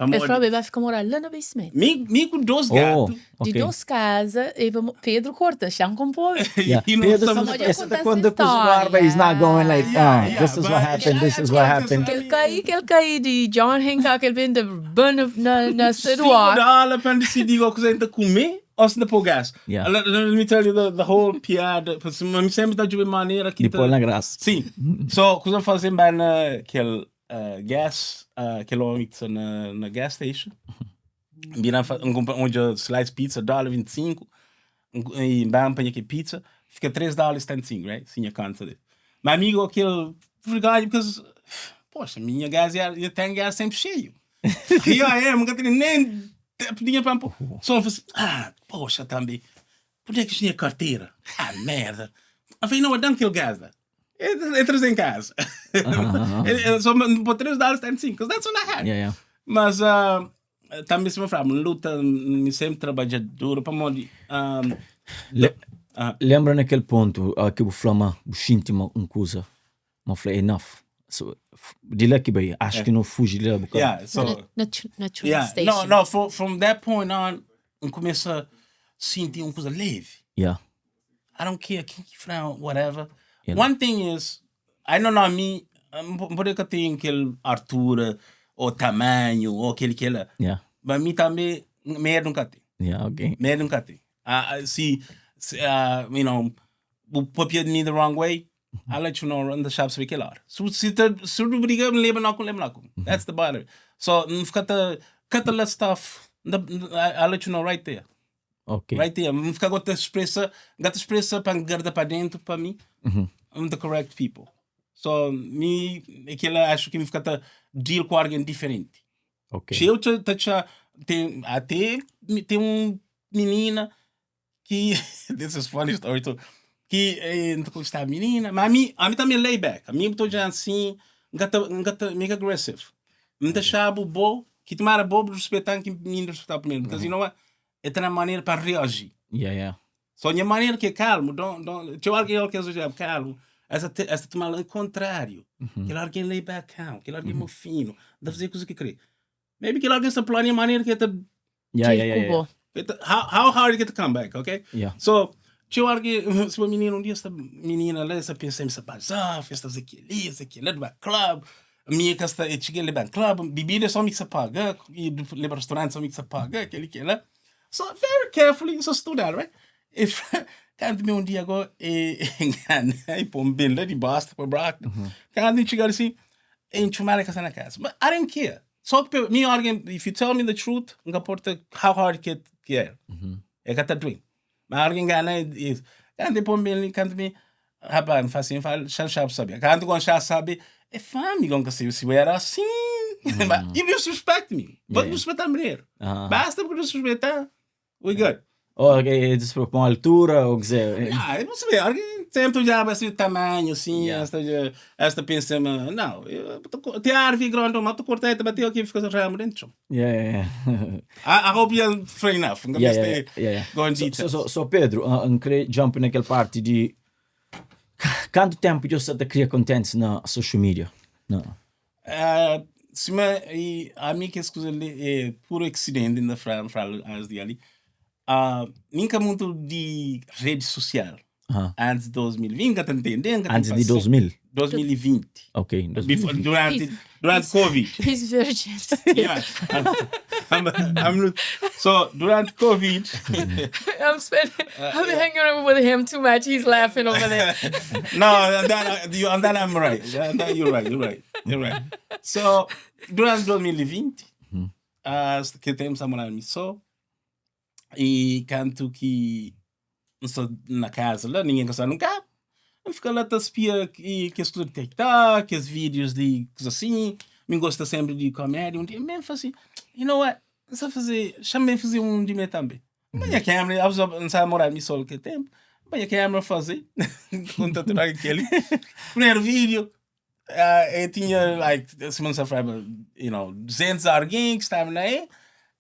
El fla, "Be vai fica morar lá no basement. Mi, mi com dois Oh, gatos. De ok. dois casa, e vamos, Pedro corta, chão com povo. Yeah. E não Pedro, estamos- Pode essa contar quando essa a coisa barba is not going like, Yeah, ah, yeah, this is what but- happened, this is what happened. Que ele cai, que ele cai de John Hancock, ele vem de burn na, na Cinco sidewalk. dólares para decidir o que você comer ou se pôr gás. Yeah. Let, let me tell you the, the whole piada. Porque me sempre dá de uma maneira que De tá- pôr na graça. Sim. So, coisa fazer bem naquele gas, aquele homem que está na, na gas station. Vira um, onde slice pizza, dólar 25. E bem para aqui pizza, fica 3 dólares e 75, right? Sim, a conta dele. Mas amigo, aquele vergonha, porque, poxa, minha gás, eu tenho gás sempre cheio. E eu, é, nunca tenho nem dinheiro para pôr. Só eu falei assim, ah, poxa, também. Por que é que tinha carteira? Ah, merda. Eu falei, não, eu dou aquele gás lá. Entras em casa. Só por 3 dólares e 75, because that's all I had. Yeah, yeah. Mas ah, também se me fala, luta, me sempre trabalha duro para morrer. Um, Le ah. Lembra naquele ponto ah, que bu fla ma bu xinti ma un kuza, ma fla enough. So, di la ki bai, acho que não fugi di la bu ka. yeah, so, Na, na, na train yeah. station. No, no, from, from that point on, eu começo a sentir uma coisa leve. Yeah. I don't care quem que fala, whatever. Yeah. One thing is, I don't know me, por que eu tenho aquele altura, ou tamanho, ou aquele que ela. Yeah. Mas mim também, medo nunca tem. Yeah, ok. Medo nunca tem. Ah, se, se ah, you know, o papel de me the wrong way, I'll let you know run the shop se aquela hora. Se se te se tu briga, me lembra não com lembra com. That's the bother. So, não fica te cut the stuff. I'll let you know right there. Ok. Right there. Não fica gota expressa, gata expressa para guardar para dentro para mim. I'm the correct people. So, me aquela acho que me fica te deal com alguém diferente. Ok. Se eu te, te, te tem até tem um menina que this is funny story too que eh, não conquistar a menina, mas a mim, a mim também lay back. A mim estou já assim, gata gata meio aggressive. Me deixava bom, que tomara bobo respeitar que me respeitar primeiro, because you know what? É ter a maneira para reagir. Yeah, yeah. Só a minha maneira que é calmo, don't, don't, eu alguém que é calmo, essa, te, essa tomar ao contrário. Aquele alguém lay back calm, aquele alguém uhum. fino, dá fazer coisa que quer. Maybe aquele alguém se plana a maneira que é Yeah, yeah, yeah, yeah. How, how hard it get to come back, ok? Yeah. So, tinha alguém, se uma menina, um dia essa menina lá, essa pensa em se bazar, festa aqui ali, essa aqui lá, do club, a minha que está, eu cheguei lá, club, bebida só me que se paga, e leva restaurante só me que se paga, aquele que lá. So, very carefully, so estudar, right? If, Kantu mi un dia go e ngana e pon ben la di Boston pa Brockton. Kantu mi txiga asin, e ntxumadu e ka sta na kasa. Ma I don't care. So ki mi algen, if you tell me the truth, N ka porta how hard ki ki é. E ka ta duen. Ma algen ngana e kantu e pon ben li, kantu mi, rapaz, N fala sin, N fala, xa xa bu sabe. Kantu go N xa sabe, e fla mi go N ka sabe si bu era asin. Ma you disrespect me. Bo disrespeta mulher. Basta bu disrespeta. We good. Oh, ok, é tipo com altura ou que seja. Ah, eu não sei, alguém sempre olhava assim o tamanho, assim, Yeah. esta, esta pensa, mas não, eu, tem árvore grande, mas tu corta, bateu aqui, fica ramo dentro. Yeah, yeah, yeah. I hope you're fair enough. Nunca Yeah, yeah, yeah, yeah, yeah. go in So, details. so, so Pedro, uh, N kre jump naquele parte de Kantu tempo dja sa ta kria contents na social media? Na. Uh, sima e ami kes kuza li é puro acidente ainda fra fala antes de ali. Uh, nunca muito de rede social. Ah. Antes de 2020, nunca te entender, nunca Antes de 2000? 2020. Ok, 2020. Before, durante, durante Covid. He's virgin. Yeah. I'm, I'm, not- so, durante Covid, I'm spending, I'm hanging around with him too much. He's laughing over there. no, on that, you, on that I'm right. On that you're right, you're right, you're right. So, durante 2020, uh, que temos a morar só, e canto que só na casa lá, ninguém gosta nunca. Eu fico lá, tá espia e que escuta TikTok, que os vídeos de coisa assim. Me gosta sempre de comédia. Um dia mesmo falo assim, you know what? Só fazer, chama-me fazer um de mim também. Minha câmera, eu não sabe morar me só que tempo. Minha câmera fazer, conta tudo aquele. Primeiro vídeo, eu tinha, like, semana safra, you know, 200 alguém que estava aí.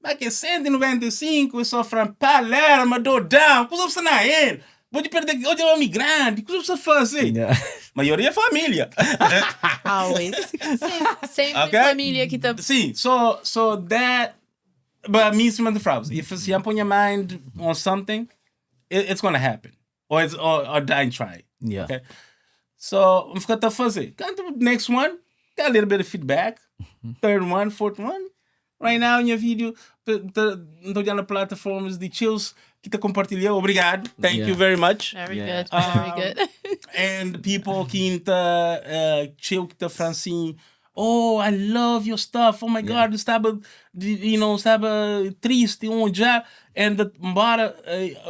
Mas que 195, eu só falo, Palermo, dou down, que você não é ele. Vou te perder, hoje é um homem grande, o que você fazer? Yeah. Maioria é família. Always. Sempre, sempre Ok? família que tá. Sim, so, so that, but me cima de fraudes. If you put your mind on something, it's gonna happen. Or, it's, or die and try. Yeah. Okay? So, I'm ficar a fazer. Canto next one, got a little bit of feedback. Third one, fourth one. Right now, minha vídeo, estou olhando plataformas de chills que te compartilhou. Obrigado. Thank Yeah. you very much. Very Yeah. good. Very good. And people que tá uh, chill que tá falando assim, oh, I love your stuff. Oh my God, estava, you know, estava triste um já. And the, embora,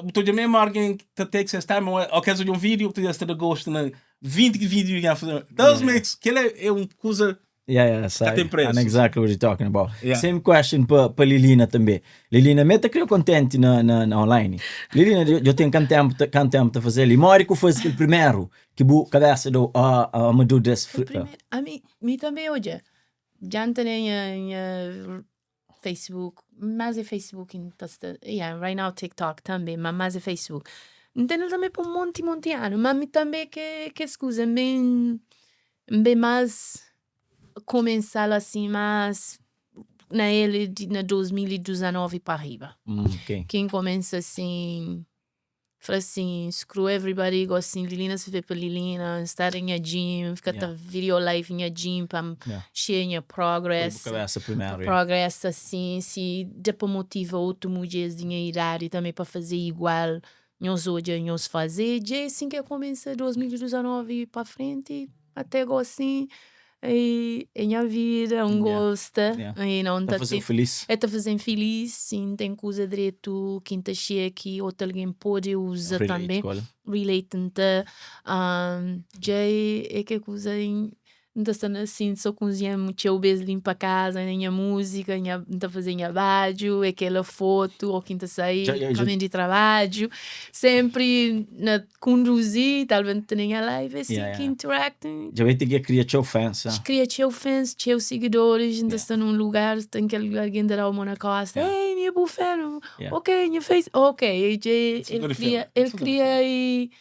estou de mesmo alguém que te takes his time, ou quer fazer um vídeo, tu já está de gosto na 20 vídeos que ia fazer. Those makes, que ele é um coisa Yeah, yeah, sabe. tem preço. I know exactly what you're talking about. Yeah. Same question para pa Lilina também. Lilina, meta criou contente na, na, na online. Lilina, eu, eu tenho quanto tempo, quanto tempo a fazer ali. Mori que foi aquele primeiro que bu cabeça do ah, ah, I'm do this. O primeiro, a mim, mim também hoje. Já não tenho Facebook, mas é Facebook, então, yeah, right now TikTok também, mas mais é Facebook. Não tenho também por um monte, monte ano, mas mim também que, que escusa, bem, bem mais começar assim, mas na ele de, na 2019 para riba. Ok. Quem começa assim, fala assim, screw everybody, gosta assim, Lilina se vê para Lilina, estar em a gym, fica Yeah. yeah. video live em a gym para Yeah. cheia progress. Cabeça primeiro. yeah. Progress assim, se depois motiva outro mulheres de minha idade também para fazer igual, nós hoje nós fazer, já é assim que começa 2019 para frente, até agora assim, e, em minha vida, um Yeah. gosta, Yeah. e não Tá tá fazendo tipo, feliz. é tá fazendo feliz, sim, tem coisa direito, quinta cheia que outro alguém pode usar Relate, também, qual? relate então, um, já é, é que coisa em então estando assim, só cozinha, eu beijo limpa a casa, minha música, minha, então fazer minha badio, aquela foto, ou quinta sair, Já- já- já- caminho de trabalho, sempre na conduzir, talvez tenha a live, assim, Yeah, que yeah. interacting, Já vai ter que criar teu fans. ah. cria teu fãs, teus seguidores, então Yeah. está num lugar, tem que alguém dar uma na costa, Yeah. ei, minha bufeno, Yeah. ok, minha face, ok, e It's a ele good cria, feeling. ele It's a good cria e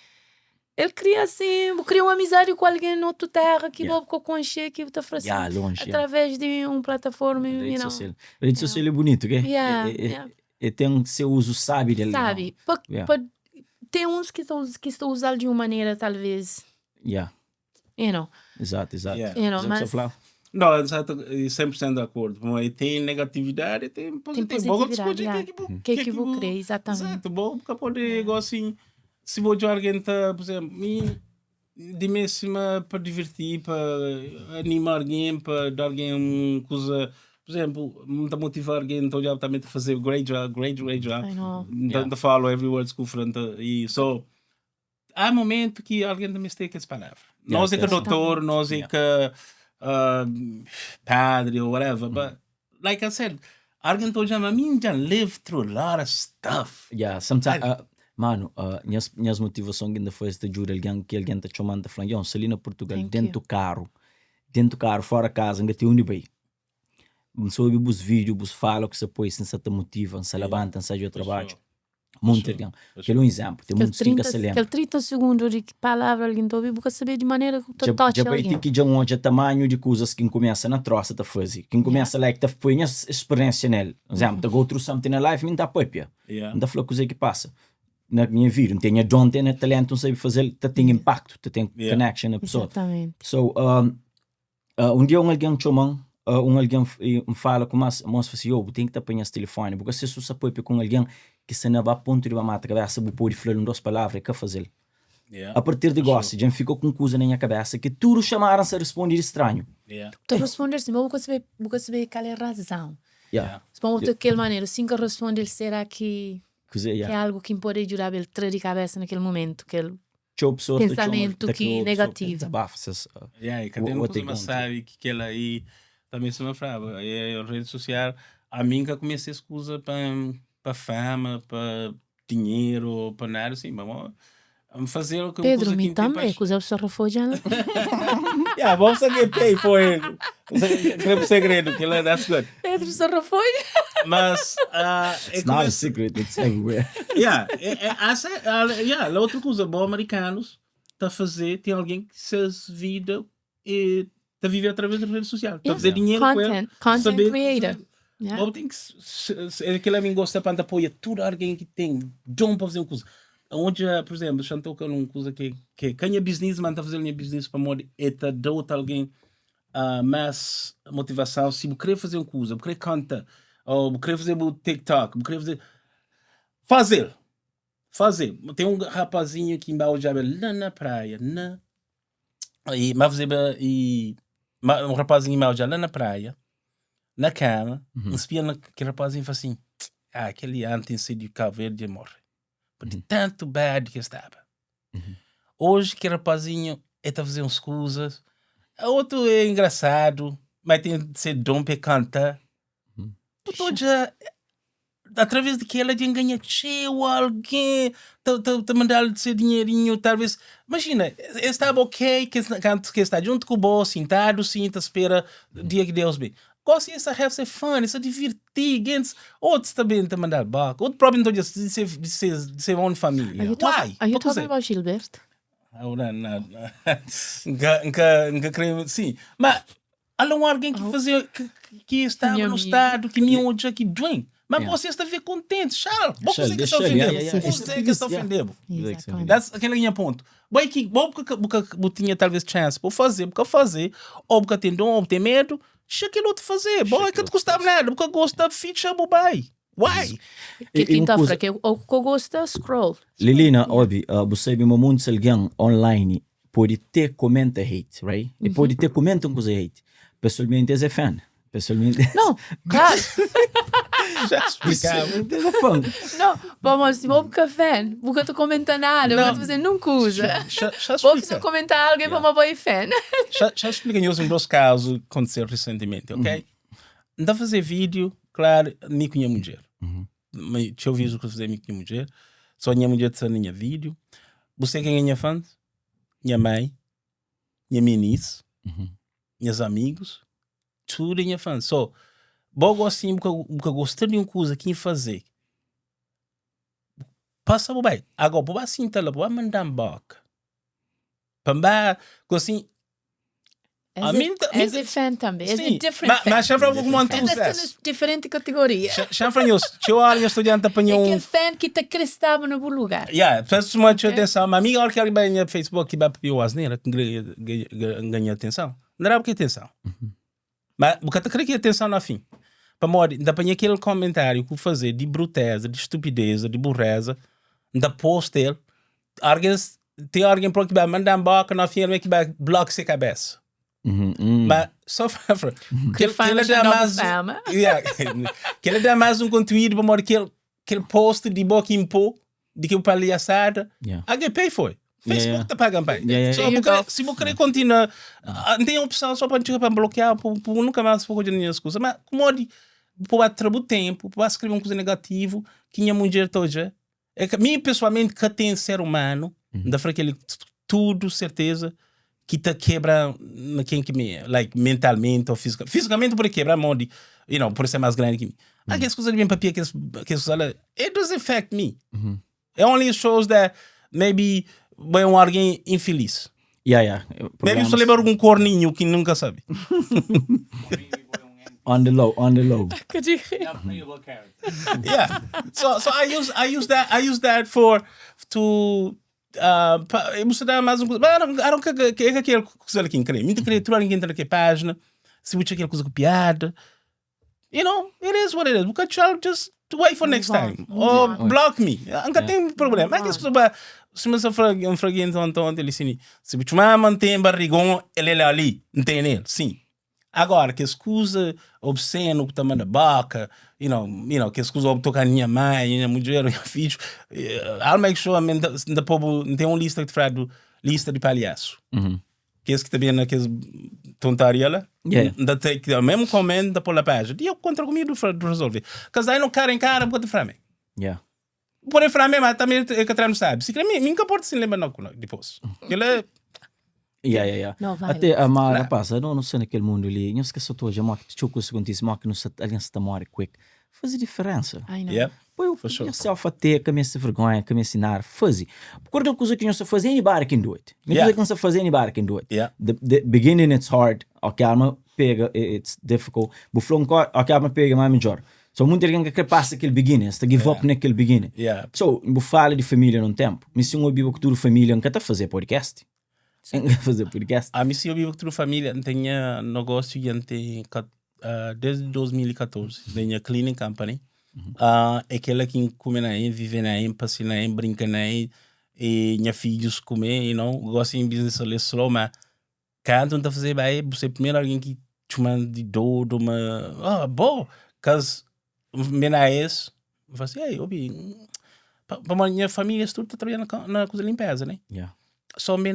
ele cria assim, cria uma amizade com alguém noutra terra que Yeah. yeah. com conche que está fazendo Yeah, longe. Yeah. através de uma plataforma, Rede you know. social. Rede social é bonito, ok? Yeah, É, é, yeah. é, tem seu uso sábio dele. Sabe? Pa, Yeah. pa, tem uns que estão que estão a usar de uma maneira talvez, Yeah. you know, Exato, exato. Yeah. you know, Exato, mas Flávio. Não, exato, 100% de acordo. Mas tem negatividade, tem positivo. Bom, positividade, discutir yeah. que que que que vou crer, exatamente. Exato, bom, porque pode igual assim. Si bu odja algen ta, por exemplo, mi di mi sima pa diverti, pa anima algen, pa da algen un kuza, por exemplo, N ta motiva algen, N ta odja tambe ta faze great job, great, great job. I know. N ta, N ta follow every words ku fla, N ta, e so, há momento ki algen ta meste kes palavra. Nos é ka dotor, nos é ka padre ou whatever, but like I said, algen ta odja-m, ami N dja live through a lot of stuff. Yeah, sometimes, mano, nhas, nhas motivason ki N ta faze ta djuda algen, ki algen ta txoma-m ta fla-m, yo, N sta li na Portugal, Thank dentu you. karu, dentu karu, fora kaza, N ka ten undi bai. N sa obi bus vídeo, bus fala ku sa poi, si N sa ta motiva, N sa labanta, N sa dja trabadju. Monti algen. Kel un izénplu, ten Kel montis ki N ka 30, sa lenbra. kel 30 segundu di ki palavra algen ta obi, bu ka sabe di manera ki bu ta Dja, toca dja bai ti algen. ki dja N odja tamanhu di kuzas ki N kumesa na trosa ta faze. Ki N kumesa like ta poi nha speriensia nel. Izénplu, ta go through something na life, mi N ta papia. N ta fla kuzê ki pasa na nha vida. N ten nha don, ten nha talentu, N sabe faze-l, ta ten impaktu, ta ten connection na pesoa. Exatamente. So, Un dia un algen txoma-m, un algen N fala ku mas, mos fla si, yo, bu ten ki ta panha es tilifoni, bu ka se su sa papia ku un algen ki sta na ba pontu di ba mata kabesa, bu pode fla-l un dos palavra, e ka faze-l. A partir di gosi, dja N fika ku un kuza na nha kabesa ki tudu xamada N sa risponde di stranhu. Bu ta responde-l si, ma bu ka sabe, bu ka sabe kal é razão. Si pa bu ta kel manera, si N ka responde-l, sera ki é algu ki N pode djudaba el tra di kabesa na kel momentu, kel Txeu pessoas ta txoma, Pensamentu ta ki kre negativu. dezabafa ses Yeah, e ka ten what kuza they más going through. sabi ki kel aí também sima flaba é rede social a mim ka kumesa es kuza pa pa fama pa dinheiro pa nada assim mas mo N fazer o que Pedro, kuza mi ki N ten tambe, paixão kuza bu sta rafodja la. Yeah, vamos saber pay for it. Kre bu segredo, kel that's good. Pedro sta rafodja. Mas ah, é It's not a começa secret, it's everywhere. Yeah, é, é, essa, é, yeah, lá outra coisa, bom americanos tá fazer, tem alguém que seus vida e tá viver através da rede social, tá Yeah. fazer dinheiro com ela, Content, content saber, creator. Yeah. Bom, tem que se- se- é aquele amigo gosta para apoia tudo alguém que tem dom para fazer uma coisa. Onde, por exemplo, já toca numa coisa que que quem é business, mas tá fazendo minha business para modo é tá dá outra alguém mais motivação. Se você querer fazer uma coisa, você querer cantar, ou você querer fazer o TikTok, você querer fazer fazer, fazer. Tem um rapazinho que embaixo já lá na praia, na e mas fazer e um rapazinho embaixo já lá na praia, na cama, um espia naquele rapazinho e fala assim: "Ah, aquele ano tem sido de Cabo Verde e morre". De tanto bad que estava. Hoje que rapazinho é tá fazer umas coisas, outro é engraçado, mas tem de ser dom para cantar. Então já através de que ela já ganha cheio alguém, tá, tá, tá mandando seu dinheirinho, talvez. Imagina, estava ok, que, que está junto com o boss, sentado, sim, tá espera dia que Deus bem. Gosta essa have ser fun, essa divertir, gente. Outros também tá mandando baco, outro próprio então de ser de ser de ser own família. Are you, talk, Why? are you Por que talking about Gilberto? Ah, não, não, não. Nunca, nunca, nunca creio, sim. Mas há lá um alguém que fazia, que, que estava Minha no amiga. estado, que me hoje aqui doente. Mas Yeah. você está a ver contente, Charles. Charles, Você que está deixa ele, ofendendo. yeah, yeah, yeah. Você que está ofendendo. Exatamente. That's aquele minha ponto. Bem que, bom porque, porque, porque tinha talvez chance por fazer, porque fazer, ou porque tem dom, ou tem medo, deixa aquele outro fazer. Bom, é que te custava nada, porque gosta, ficha, bobai. Why? Que E- e um quinta coisa- que o que gosta scroll. Lilina, obi, você sabe, muitos alguém online pode ter comenta hate, right? E pode ter comenta um coisa hate. Pessoalmente, esse é fã. Pessoalmente, Não, claro. Já explicava. pessoalmente esse é fã. Não, vamos assim, vou café, porque eu tô comentando nada, eu vou fazer nunca usa. Já, já Vou explica. comentar alguém para uma boa fan. Já, já expliquei uns dois casos que aconteceram recentemente, ok? Não dá fazer vídeo, claro, nem com minha mulher. Mas deixa eu ver o que fazer com minha mulher. Só minha mulher está na minha vídeo. Você quem é minha fã? Minha mãe, minha menice, meus amigos, tudo é minha fã. Só, logo assim, porque eu, porque eu gostei de uma coisa que fazer. Passa por bem. Agora, vou assim, tá lá, vou mandar um boca. Pamba, assim, A mim ta- Esse é fan também, esse é Sim, different mas, fan. mas já falava com um Essa é sucesso. diferente categoria. Já falei, se eu olho estudante É apanhou aquele um. fan que te cristava no bom lugar. Yeah, presta muita atenção. Mas a minha hora que ele vai no Facebook que vai pedir o asneira, que ganha atenção. Não era porque atenção. Mas porque eu creio que atenção na fim. Para morrer, ainda apanhei aquele comentário que eu fazer de bruteza, de estupidez, de burreza, ainda post ele. Argen, ten argen pro ki ba manda-m boka na fin el me ki ba bloka se kabesa. Ma só fla, fla. Kel Kel, fama kel xa da nobu mais fama. Yeah. Kel da mais um conteúdo pamodi kel kel post di bo ki inpo di ki bu palhaçada, Yeah. I get paid for it. Yeah, Facebook yeah. ta paga bem. Yeah, yeah, So, yeah. bu kre, si bu kre continua, ah, não tem opção só para para bloquear, para nunca mais pôr nenhuma excusa. Mas como de pôr a o tempo, pôr escrever uma coisa negativa, que minha mulher toda. É que mim pessoalmente que tem ser humano, da frente aquele tudo certeza que te quebra na quem que me, like mentalmente ou fisicamente. Fisicamente pode quebrar, mão de, por ser mais grande que mim. Aquelas coisas de bem papel, aquelas coisas, it doesn't affect me. It only shows that maybe é um alguém infeliz. Yeah. Maybe Problemas. só lembra algum corninho que nunca sabe. On the low, on the low. Que di- Unplayable character. Yeah. So I use that for to eu vou dar mais um coisa. Mas I don't que que é aquele coisa que crê. Muito crê, tu alguém entra naquela página, se você aquela coisa copiada. It is what it is. Because child just wait for next Move on, time. move Or on. block me. Nunca Yeah. tem problema. Mas que Move coisa se você for um fraguinho então ele assim, se você mantém barrigão, ele é ali, entende? Sim. Agora, que escusa obsceno que tá na boca, que escusa tocar minha mãe, minha mulher, meu filho, I'll make sure, I da povo, tem uma lista que te fala lista de palhaço. Que esse que também naqueles tontaria lá. Da take, o mesmo comment da pôr na página. E eu contra comigo de resolver. Porque aí não cara em cara, pode falar. Pode falar mesmo, mas também é que não sabe. Se quer, me nunca pode se lembrar não, depois. Ele é Yeah. Não, vai. Até a ma rapaz, eu não sei naquele mundo ali, não esqueça toda, já que tchau coisa acontece, mas que não se alguém se tá morre quick. Fazer diferença. I know. Põe o For sure. yourself a ter, que me se vergonha, que me ensinar, fazer. Porque aquela coisa que não se faz, anybody can do it. Uma coisa que não se faz, anybody can do it. The beginning it's hard, ok, alma pega, it's difficult. Buflon, ok, alma pega mais melhor. So, muita gente que passa aquele beginning, está give up naquele beginning. So, eu falo de família num tempo, mas se um vivo com toda família, não quer fazer podcast. Não quer fazer podcast. A mim, se eu vivo com a família, tinha negócio e tem desde 2014, tinha cleaning company. É aquela que come na vive na passa na brinca na e minha filhos comer, gosto em business ali slow, mas quando não tá fazer bem, você primeiro alguém que te chama de doido, uma, ah, bom, cause me na esse, eu falo assim, ei, obi, para minha família tudo tá trabalhando na coisa de limpeza, né? Só minha,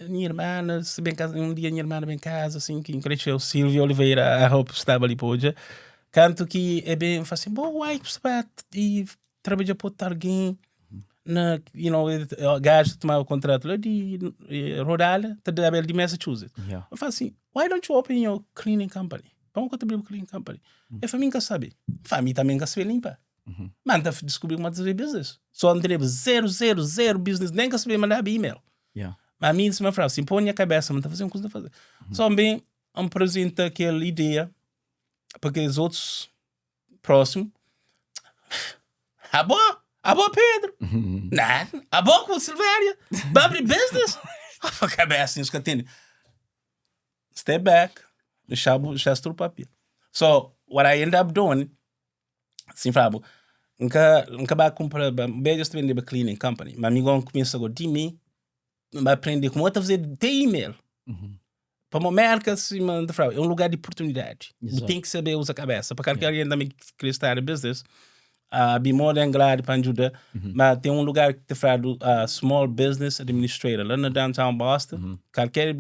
minha irmã, se bem casa, um dia minha irmã vem em casa, assim, que cresceu, Silvia Oliveira, a roupa estava ali hoje. Canto que é bem, falo assim, bom, uai, você vai e trabalha para alguém na, o gajo tomava o contrato lá de Rhode Island, tá de Massachusetts. Eu falo assim, why don't you open your cleaning company? Vamos contribuir com cleaning company. Eu falei, nunca sabe. Família também nunca sabe limpar. Mas tá descobri uma fazer business. Só não teria 0, 0, 0 business, nem que saber mandar e-mail. Mas a mim, se me fala assim, põe a cabeça, mas tá fazendo coisa fazer. Só bem, apresenta aquela ideia porque os outros próximos. Ah, bom? Ah, bom, Pedro? Não. Ah, bom com Silvéria? Vai abrir business? A cabeça, assim, os que atendem. Step back. Deixar, deixar tudo papel. So, what I end up doing, assim, Fábio, nunca, nunca vai comprar, bem, eu também a cleaning company, mas amigo começa agora de mim, vai aprender como eu fazer, tem e-mail. Para uma América, assim, mano, é um lugar de oportunidade. Exato. Tem que saber usar a cabeça. Para qualquer alguém também que quer estar em business, be more than glad para ajudar. Mas tem um lugar que te fala do Small Business Administrator, lá no downtown Boston. Qualquer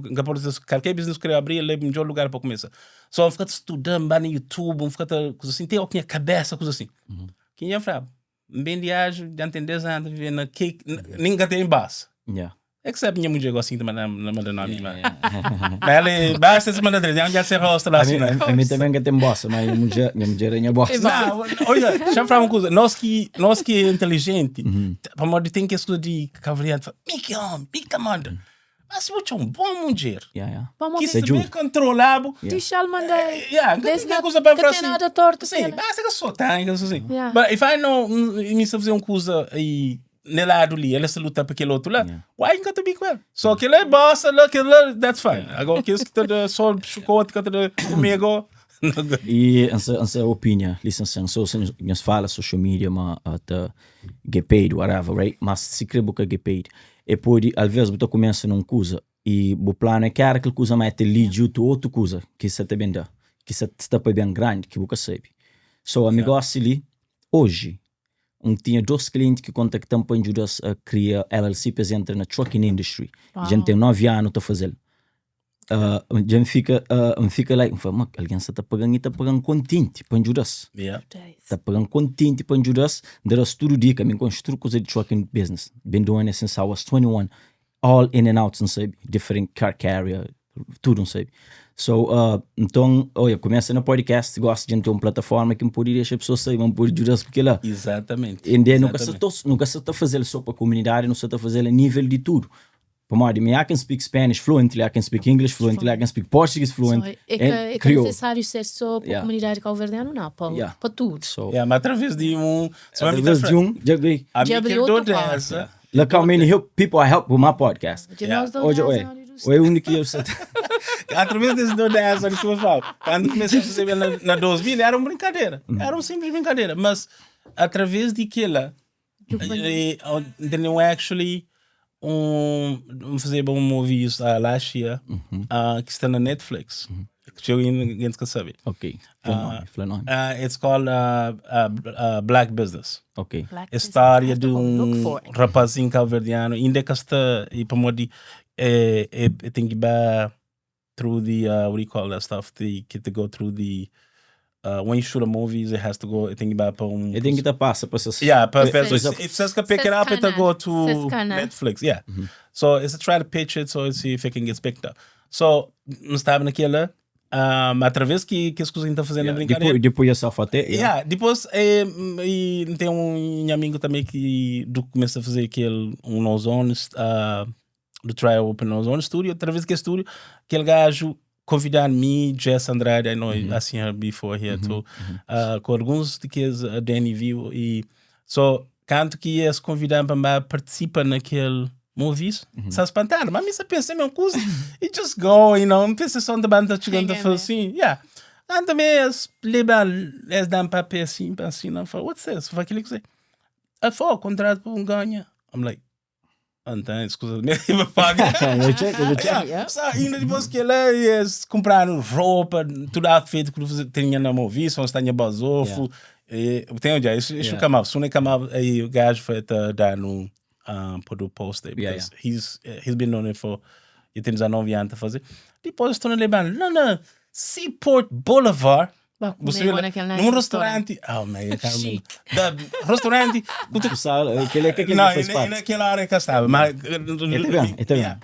business que quer abrir, ele é o melhor lugar para começar. Só fica estudando, vai no YouTube, fica coisa assim, tem a cabeça, coisa assim. Quem é fala? Bem viagem, já tem 10 anos, vivendo aqui, ninguém tem base. É que sabe minha mulher gosta assim de mandar mandar nome, mas ela é- basta se mandar três, já se rosta lá A assim, mim, né? a mim também que tem bossa, mas minha mulher é minha bossa. Não, olha, deixa eu falar uma coisa. Nós que é inteligente, para tem que escutar de cavaleiro, me que homem, me que manda. Mas se você é um bom mulher, Vamos que ver. se bem controlado, Deixa ele mandar. yeah, não Desde tem coisa para que falar tem assim. nada torto. Sim, pena. basta que só tem, que assim. Yeah. But if I know, me se fazer uma coisa e nele lado ali, ele se luta para aquele outro lá, why nunca te be com ele? Só que ele é bossa, lá, aquele lá, that's fine. Agora que esse que tá só chocolate que tá comigo. E ansa opinia, lisensa, ansa nhos fala social media ma ta get paid, whatever, right? Mas si kre bu ka get paid, e pode, alvês bu ta kumesa num kuza e bu planu é ki era kel kuza ma é ta lead you to otu kuza ki sa ta ben da, ki sa sta pa ben grandi ki bu ka sabe. So ami gosi li, oji, N tinha dos klienti ki kontakta-m pa N djuda-s a kria LLC pa es entra na trucking industry. Dja N ten 9 anu ta faze-l. Dja N fika, N fika like, N fla, ma algen sa ta paga-m i ta paga-m kontenti pa N djuda-s. Ta paga-m kontenti pa N djuda-s, N ta da-s tudu dika, mi N konxe tudu kuza di trucking business. Been doing it since I was 21. All in and out, N sabe, different car carrier, tudu N sabe. So, nton, oia, kumesa na podcast, gosi dja N ten un plataforma ki N pode dexa pesoas sabe ma N pode djuda-s ku kel-la. Exatamente. And then, nu ka sa ta, nu ka sa ta faze-l so pa komunidadi, nu sa ta faze-l a nível di tudu. Pamodi mi, I can speak Spanish fluently, I can speak English fluently, I can speak Portuguese fluently, So, é ka, and é ka kriolu. nesesáriu ser so pa komunidadi kauverdianu, nau, pa, pa tudu. So, Yeah, ma através di un, sima mi ta através fla, di un, dja bai. ami Dja abri kel otu dor porta. desa, Look how many help, people I help with my podcast. Dja nós dá Hoje, 10 oi, anos oi, único que eu sei. Através desse dor dessa que você fala, quando comecei a fazer na, na 2000 era uma brincadeira, era uma simples brincadeira, mas através de aquela, entendeu? Actually, fazer um movie last year, que está na Netflix, que eu ainda ninguém sabe. Ok, fla nome, fla nome. It's called Black Business. Ok. Black Business. História I have de to go look um for it. rapazinho cabo-verdiano, ainda que está, e para modi, é, é, é, tem que ir through the, what do you call that stuff? The, que to go through the, when you shoot a movies, it has to go, tem que ir para um... Eu tenho que dar passa para essas. Yeah, but Ses- it says to pick it up, it go to Sescana. Netflix. Yeah. So it's a try to pitch it so see if it can get picked up. So, não estava naquela, através que as coisas estão fazendo a Yeah. brincadeira. Depois, depois yourself até. Yeah, depois e tem um amigo também que do começa a fazer aquele um Ozone, do Try Open Ozone Studio, através que estúdio, aquele gajo convidar-me, Jess Andrade, I know I seen her before here too, com alguns de que a Danny viu e so, canto que eles convidaram para participa naquele movies, se espantaram, mas me só pensa mesmo coisa, e just go, não pensa só na banda chegando a falar assim, yeah. Ah, também eles levam, eles dão papel assim, assim, não falo, what's this? Foi aquilo que você, ah, foi, contrato para um ganha. I'm like, então, escusa, me paga. Eu check, eu check. Yeah. Só ainda depois que lá eles compraram roupa, tudo outfit que você tinha na movie, só está em basofo. E tem já, isso camava, só camava, aí o gajo foi até dar no pôr o post aí, because he's been on it for, ele tem 19 anos a fazer. Depois estou lembrando, não, não, Seaport Boulevard, Ba comer você vê naquele num nice restaurante, oh man, I can't remember. Da restaurante, Sabe, aquele aquele não, faz e parte. naquela hora que eu estava, mas bem, é bem.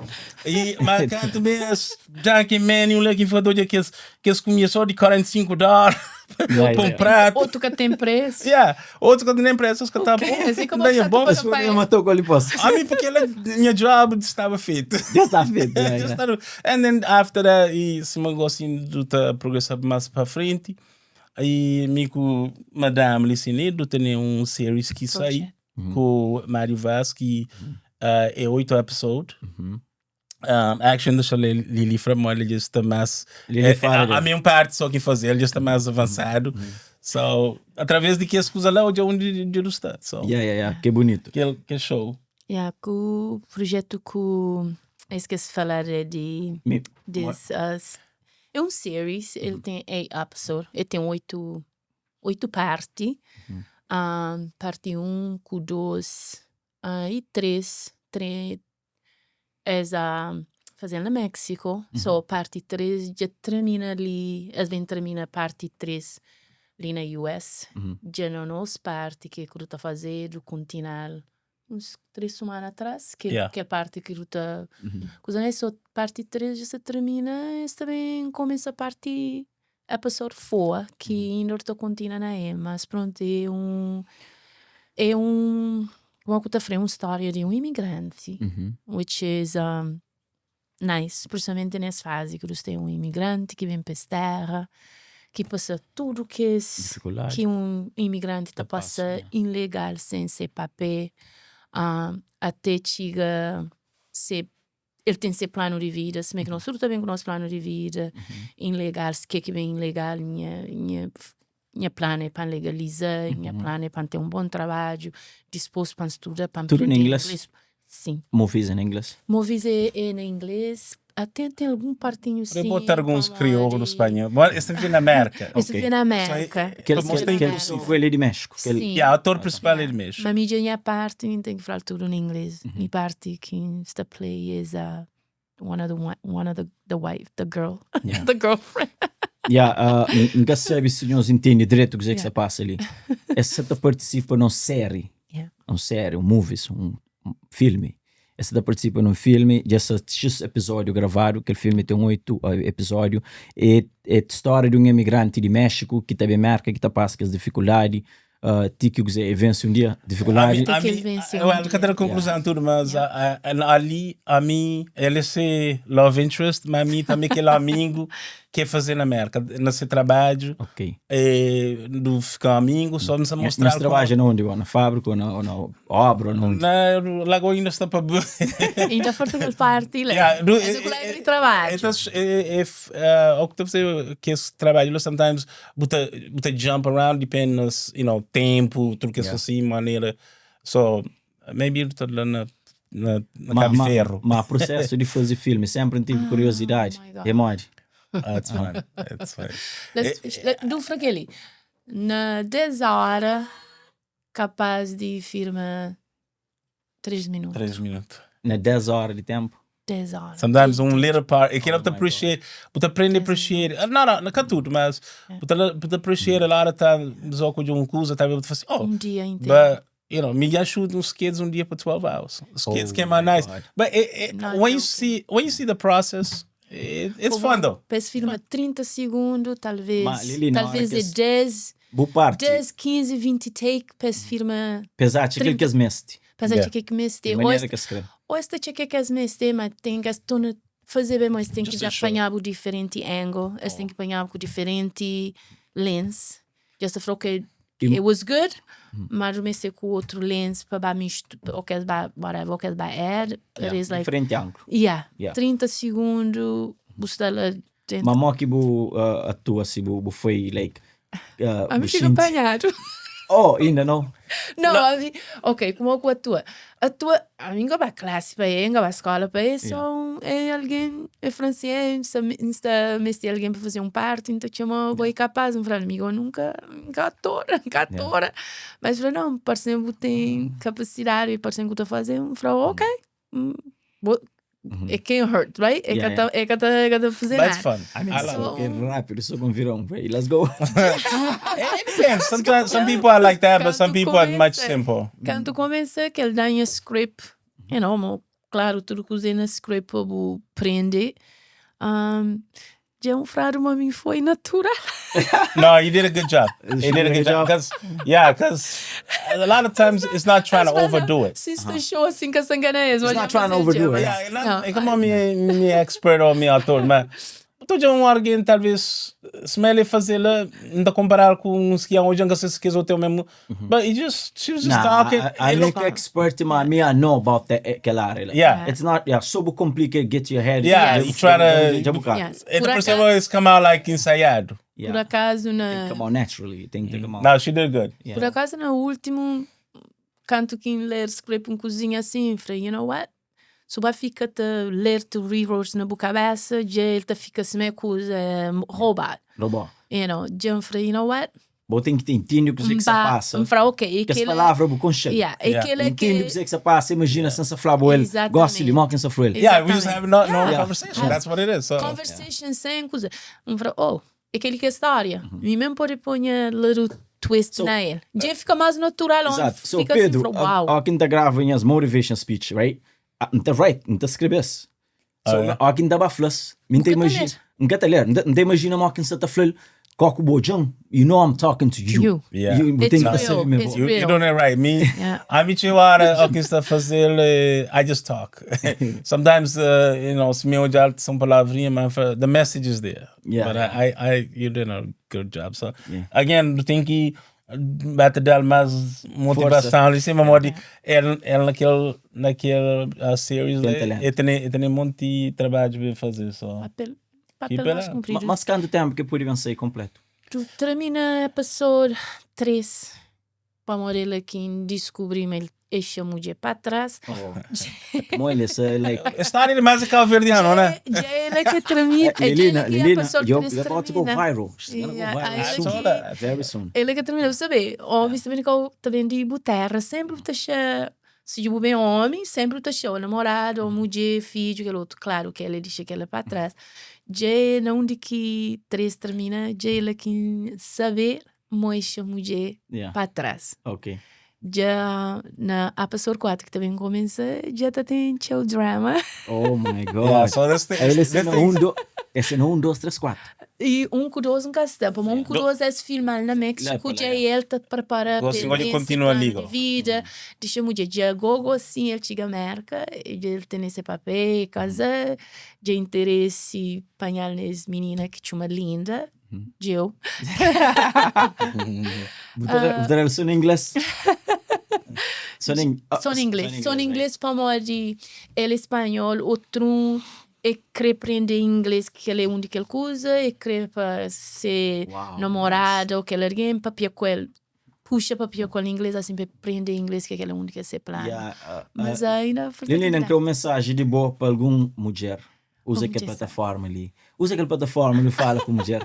E, mas canto mesmo, Junkie Man, um leque foi doido que eles comiam só de 45 dólares para um prato. Outro que tem preço. Yeah, outro que tem preço, que tá bom. Assim como Daí é você bom. tá Mas foi matou com ele posso. A mim, porque ela, minha job estava feito. Já está feito. Yeah, Just yeah. started. And then after that, e se me assim do tá progressar mais para frente, aí me com Madame Licinei, tem um series que sai com Mário Vaz, que é oito episódios. Actually, deixa eu ler Lili Framon, ele já está mais. Lili é, fala a minha parte só que fazer, ele já está mais avançado. So, através de que as coisas lá, onde onde ele está. So, Yeah. Que bonito. que show. Yeah, com o projeto que esqueci de falar é de desse, é um series, ele tem eight episodes, ele tem oito partes. Parte 1, um, com 2 e 3, 3 é a fazendo na México. So parte 3 já termina ali, eles bem termina parte 3 ali na US. Já não nos parte que que está fazendo continuar uns 3 semanas atrás, que, que é a parte que está. Coisa, né? Só parte 3 já se termina, esse também começa a parte episode 4, que ainda estou continuando aí, mas pronto, é um, como eu te falei, uma história de um imigrante, which is nice, principalmente nessa fase que você tem um imigrante que vem para esta terra, que passa tudo que, Dificuldade. que um imigrante está Tá passa, passa yeah. ilegal sem ser papel, até chega ser. El ten se planu di vida, sima ki nos tudu ta ben ku nos planu di vida, ilegal, si ke ki ben ilegal, nha, nha, nha planu é pa N legaliza, nha planu é pa N ten un bon trabadju, dispos pa N studa, pa N Tudu na prende ingles? ingles. Sim. Movies é na ingles? Movies é, é na ingles, até ten algun partinhu Pode sin, bota alguns kriolu pamodi spanhol. Bom, esse fi na América. Esse Ok. fi na América. Kel, Pa kel, mostra kel inclusivo. foi ali di Méxiku. Kel, Sim. Yeah, ator principal é de México. Ma mi dja nha parti N ten ki fla-l tudu na ingles. Mi parti ki N sta play is uh, one of the one of the the wife, the girl, Yeah. the girlfriend. Yeah, uh, N N ka sabe si nhos intende dretu kuzê ki Yeah. sta pasa li. Es sa ta partisipa num série, Yeah. un série, un movies, un un filme. Es sa ta partisipa num filme, dja sta xis episódiu gravadu, kel filme ten oitu episódiu. É é stória di un emigranti di Méxiku ki ta ben Merka, ki ta pasa kes difikuldadi, Uh, ti ki kuzê, e vense un dia, difikuldadi. Ti ki el vense un Well, ka dia. ta konklusão tudo, mas a, a, ali, a mim, ele é se love interest, mas a mim também aquele amigo que é fazer na América, na seu trabalho, Ok. é, do ficar amigo, só me mostrar. Mas trabalha na onde? Ou na fábrica, ou na, ou na obra, ou na onde? Na Lagoa ainda está para. Ainda falta aquele parte, lá. Yeah, do, Mas o colega de trabalho. Então, é, é, é, o que tu fazer que esse trabalho, sometimes, bu ta, bu ta jump around, depende na, you know, tempo, tudo que yeah. assim, maneira. So, maybe bu ta lá na, na, na Ma, Cabo ma, Ferro. ma processo de fazer filme, sempre tive curiosidade. Oh my God. É modi? Ah, it's fun. It's fun. Let's, let, do fraquele. Na 10 horas, capaz de firma 3 minutos. 3 minutos. Na 10 horas de tempo? 10 horas. Sometimes um little part, e que Oh oh te my appreciate, but aprende a appreciate. Ah, Não, não, não é tudo, mas but but appreciate a lot of time, só com um coisa, talvez você assim, oh, Um dia inteiro. but you know, me já shoot uns kids um dia por 12 hours. Os kids Oh came out my nice. God. But it, it, Not when you joking. see when you see the process, it, it's Pô, fun though. Pes filma 30 segundos, talvez. Ma, Lili, na hora talvez que é es- 10, Bu parte, 10, 15, 20 take, pes filma. pesar aquilo 30. que es meste. Pes Yeah. yeah. que me De Ou maneira este, que escreve. ou este che que as me mas tem que torna fazer bem, mas tem que Just já a show. apanhar o diferente angle, oh. tem que apanhar com diferente lens. Just a que E- it was good, mas eu mexer com outro lens para ba misto, ou que ba whatever, ou que ba add, it is like Diferente ângulo. yeah, Yeah. 30 segundos, você lá dentro. Mas mo que bu uh, atua se bu, bu foi like uh, A bu mim fica sente- apanhado. Oh, ainda não. Não, a mim, ok, como é que a tua? A tua, a mim vai classe para ele, vai escola para ele, só um, é alguém, é francês, está mesti alguém para fazer um parto, então chama boi capaz, um falei, amigo, eu nunca, nunca ator, nunca atora. Mas falei, não, parece que tem capacidade, parece que estou fazendo, um falei, ok, bo- it can't hurt, right? É Yeah, que tá, é que tá, é que tá fazendo But it's nada. fun. I mean, I love so it. é rápido, só com virão. Hey, let's go. It depends. Sometimes some people are like that, but some Canto people are much começa. simple. Quando começa, que ele dá em script, you know, mo, claro, tudo que usei na script, eu vou prender. Um, já um frado, mas mim foi natural. No, you did a good job. You did a good job. Cause, yeah, because a lot of times it's not trying to overdo it. Se está show assim que essa engana It's not trying to overdo it. Yeah, não, Não. é como minha, minha expert ou minha ator, mas estou já um alguém talvez se me fazer lá, não comparar com uns que hoje não sei se quis ou teu mesmo, but he just she was just Nah, talking. I, I It make look- expert, man. Me, I know about that aquela área. lá. Yeah. It's not, yeah, so complicated, get to your head. Yeah, Já- you try to- já bocado. Yes. Então Por percebo acaso, it's come out like ensaiado. Yeah. por acaso Tem na, que come out naturally. Tem que come out. No, she did good. Yeah. por acaso no último canto que ler script um cozinha assim, falei, you know what? Se vai fica te ler te rewrites na boa cabeça, já ele te fica assim meio coisa roubado. Robô. You know, já falei, you know what? Bom, tem que entender o que se passa. Um fra, ok, Que as aquele, palavras, bu conchel. yeah, Yeah. aquele é Entende o que que se passa, imagina, sem se falar, ele Exatamente. gosta de limão, quem se falou ele. Yeah, we just Exatamente. have no, normal Yeah. conversation. That's what it is. So conversation sem coisa. Um fra, oh, aquele que é história. E mesmo pode pôr little twist So- na ele. Já fica mais natural, onde Exato. So, fica Pedro, assim, fra, uau. a, a quem tá grava as motivation speech, right? Ah, Não tá right, não tá escreves. So, Ah, é? a quem tá baflas, não tá Nunca tá imagina, ler. não tá ler, não tá imagina mal quem tá falando, coco bojão, you know I'm talking to you. You. Yeah. You, It's tem que real, saber mesmo. it's You, you real. doing it right. Me, Yeah. a mim tinha hora o que está a fazer, I just talk. Sometimes, you know, se me olhar são palavrinhas, mas the message is there. Yeah. But I, I, you did a good job. So Yeah. again, tem que Ba ta dal más motivason li sin pamodi el el na kel na kel uh, series Tem li talento. el tene el tene monti trabadju pa el faze so. Papel, Keep papel it más up. Ma, kunpridu. mas kantu tempu ke pudi ben sai kompletu? Tu termina episode 3 pamodi el ki N diskubri ma el exa mudjer pa tras. Oh. Mo el esa like História de mais de cabo-verdiano, né? Dja el é que termina, dja el Lilina, é que Lilina, episode you're, 3 you're about to go termina. viral. She's gonna go Yeah, viral aí soon. que- Very soon. Ele é que termina, bu sabe, homens também que também de bu terra, sempre bu ta xa, se bu ben homem, sempre bu ta xa o namorado, ou mudjer, fidju, kel otu, claro que ele dixa kela pa tras. Dja é na undi ki 3 termina, dja el é ki sabe moixa mudjer Yeah. pa tras. Ok. Dja na episode 4 ki ta ben kumensa, dja ta ten txeu drama. Oh my God. Yeah, so this Aí ele this cena thing, 1, 2, esse na 1, 2, 3, 4. E 1 ku 2 nunca sta, pamodi 1 ku 2 es filma-l na Lá Méxiku, pa lá, dja yeah. el ta prepara Gosi pa el gosi vense kontinua planu li, di go. vida, dixa mudjer. Dja gogo sin el txiga Merka, dja el tene se papel, kaza, dja interesi panha-l nes minina ki txuma Linda, Djeu. Bu ta da-l so na ingles? So na So na ingles. So na ingles pamodi el é spanhol, otrun e kre prende ingles ki kel é un di kel kuza, e kre pa se namorada o kel algen papia ku el, puxa papia ku el ingles asin pa e prende ingles ki kel é un di kel se planu. Mas ainda falta Lilina, N kre un mensaji di bo pa algun mudjer. Uza kel Mudjer. plataforma li. Uza kel plataforma li fala ku mudjer.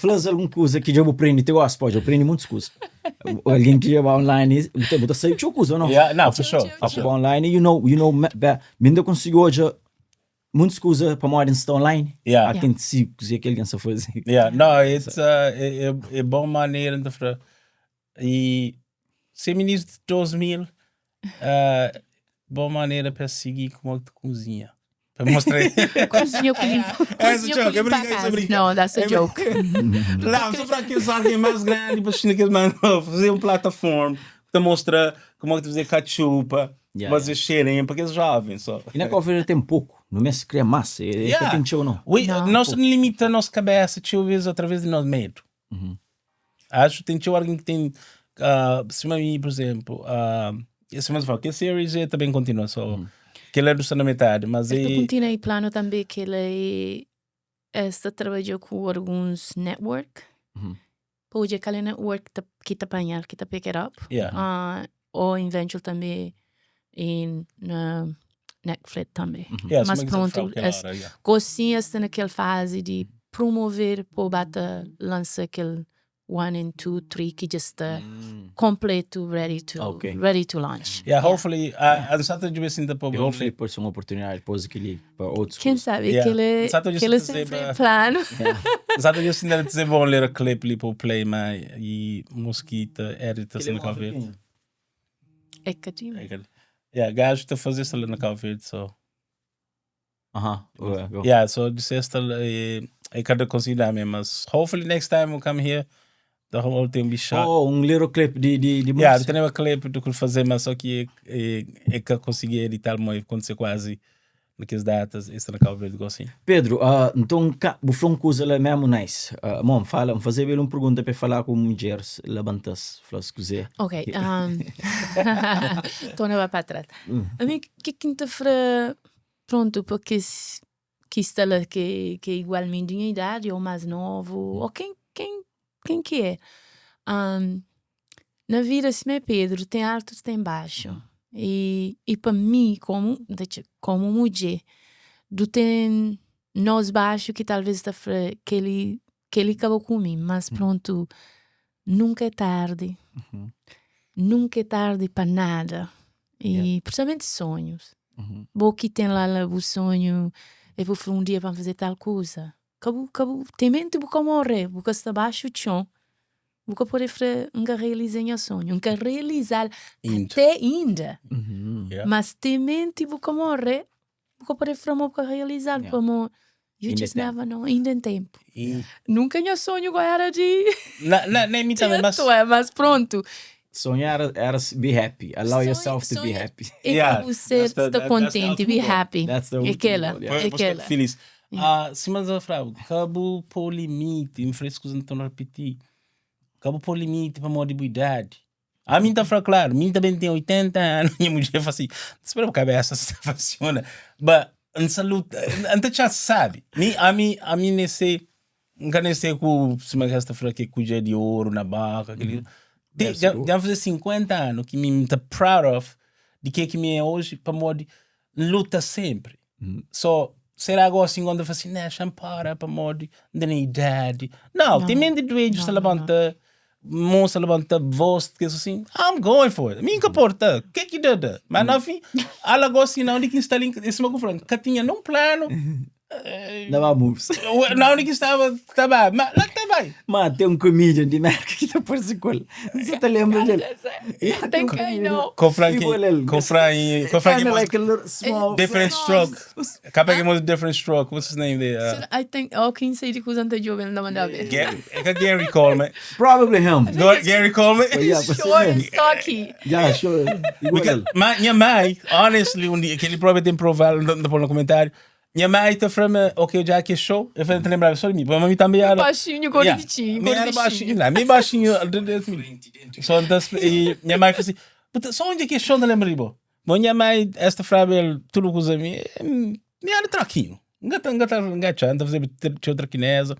Fla-s algun kuza ki dja bu prende ti gosi. Pô, dja bu prende muntus kuza. Algen ki dja ba online, bu ta, bu ta sabe txeu kuza, ou não? Yeah, não, for sure. Txeu, For txeu, sure. Ba online, you know, you know, me- be, mi nda konsigi odja muntus kuza pamodi N sta online. Yeah. Há ken si kuze ki algen sta faze. Yeah, no, it's uh, é, é, é bom maneira de falar. E ser ministro de 2000, uh, boa maneira para seguir como é que tu cozinha. Para mostrar. Cozinha com limpo. Essa Cozinha joke, com é limpa brinca, a essa casa. brinca. Não, that's a É joke. Lá, só para que alguém mais grande para aqueles mano, fazer uma plataforma para mostrar como é que tu fazer cachupa, Yeah, fazer cheirinho para aqueles jovens só. E na Cabo tem pouco. No mês cria massa. É, é Yeah. tem txeu, não. We, Não. Nós não limita a nossa cabeça, tio, vezes através do nosso medo. Uhum. Acho que tem tio alguém que tem. Uh, cima de mim, por exemplo, uh, esse mesmo fala que a series é também continua, só Uhum. que ele é do na metade, mas Eu é. continuo aí plano também que ele está trabalhou com alguns network. Uhum. Pode aquele network ta, que tá apanhar, que tá pick it up. Yeah. Ou eventual também em na Netflix também. Uhum. Yeah, Mas se pronto, aquela es- hora, yeah. Gosinha está naquela fase de promover, pô, bata lança aquele one and two, three que já está completo, ready to, Ok. ready to launch. Yeah, hopefully, uh, a Santa de vez em E hopefully pode ser uma oportunidade depois aquele para outros. Quem sabe, Yeah. aquele, Exato, eu aquele disse sempre dizer, é plano. Exato, eu ainda dizer bom ler a clip ali para o play, mas e mosquita, edita na Cabo Verde. É que tinha. Yeah, gajo está a fazer isso ali na Cabo Verde, so. Aham. Ué, go. Yeah, so disseste é cada considerar mesmo, mas hopefully next time we come here, the whole thing be shot. Oh, um little clip de, de, de Yeah, música. tem uma clip do que fazer, mas só que é, é, é que eu consegui editar, mas aconteceu quase naquelas datas, isso na Cabo Verde, igual assim. Pedro, ah, então, cá, o falou uma coisa lá mesmo nice. Ah, mom, fala, fazer ele uma pergunta para falar com mulheres, levantas, fala se quiser. Ok. Um, Tô na para trás. A mim, que quinta-feira, pronto, porque se- que está lá, que, que é igualmente minha idade, ou mais novo, ou quem, quem, quem que é. Um, na vida, se é Pedro, tem altos, tem baixo. E, e para mim, como, deixa- como mulher, do tem nós baixo que talvez tá fre- que ele acabou comigo, mas pronto, nunca é tarde. Uhum. Nunca é tarde para nada. E Yeah. principalmente sonhos. Uhum. Bom que tem lá, lá o sonho, eu vou um dia para fazer tal coisa. Cabo, cabo, tem mente buca morrer, buca está baixo o chão. Buca poder fre, nunca realizar meu sonho, nunca realizar Indo. até ainda. Uhum. Yeah. Mas tem mente buca morrer, buca poder fre, buca realizar, Yeah. como you Ainda just tem. never know, ainda em tempo. E, Nunca meu sonho era de na, na, nem mim também, mas. é, mas pronto. Sonhar era be happy. Allow Sonha- yourself to be sonha- happy. É Yeah, como você that's the- está that's the contente, be ultimate goal. happy. That's the É ultimate aquela, goal, yeah. é aquela. Feliz. Ah, sim, mas eu falo, cabo por limite, me fresco então repetir. Ka bu pô limiti pamodi bu idadi. Ami N ta fla klaru, mi tanbe N ten 80 anu, nha mudjer fla si, spera bu kabesa sa ta funsiona. Ba, N sa luta, N ta txá sabi. Mi, ami, ami nese, N ka nese ku, sima kes ta fla ke kudjer di oru na boka, keli. Te, dja, dja N faze 50 anu ki mi N ta proud of di ke ki mi é oji, pamodi N luta senpri. So, será gosi N konta fla si, Né, xa-m para pamodi N tene idadi. Nau, ten menti duedju sta labanta mon, sta labanta vos, kes asin, I'm going for it. Mi N ka porta, ke ki da da. Ma na fin, ala gosi na undi ki N sta li, sima ku fla, N ka tinha nen planu. Na ba moves. Na undi ki staba, ta ba, ma la ta bai. Ma ten un comedian di Merka ki ta parse ku el. N sa ta lembra del. I think I know. Ko fla ki, Igual el. ko fla i, ko fla ki Kinda like a little small. Different stroke. Kapa ki mos different stroke. What's his name there? I think, oh, kin sei di kuza N ta djobe el N ta manda be. Ga- é ka Gary Coleman. Probably him. Gary Coleman. Yeah, Short and stocky. Yeah, sure. Igual el. Ma nha mai, honestly, un dia, kel-li proba ten provadu, N ta pô na komentáriu. Nha mai ta fla ma ok dja ki é show, el fla ta lembraba só di mi, ma mi tambe era Baixinho, gordinho, Mi era baixinho, não, mi baixinho, só ta e nha mai fla assim, puta, só um dia ki é show ta lembra di bo. Bom, nha mai esta flaba el tudo kuza mi, mi era traquinho. Nga ta nga ta nga txa, ta fazeba txeu traquineza.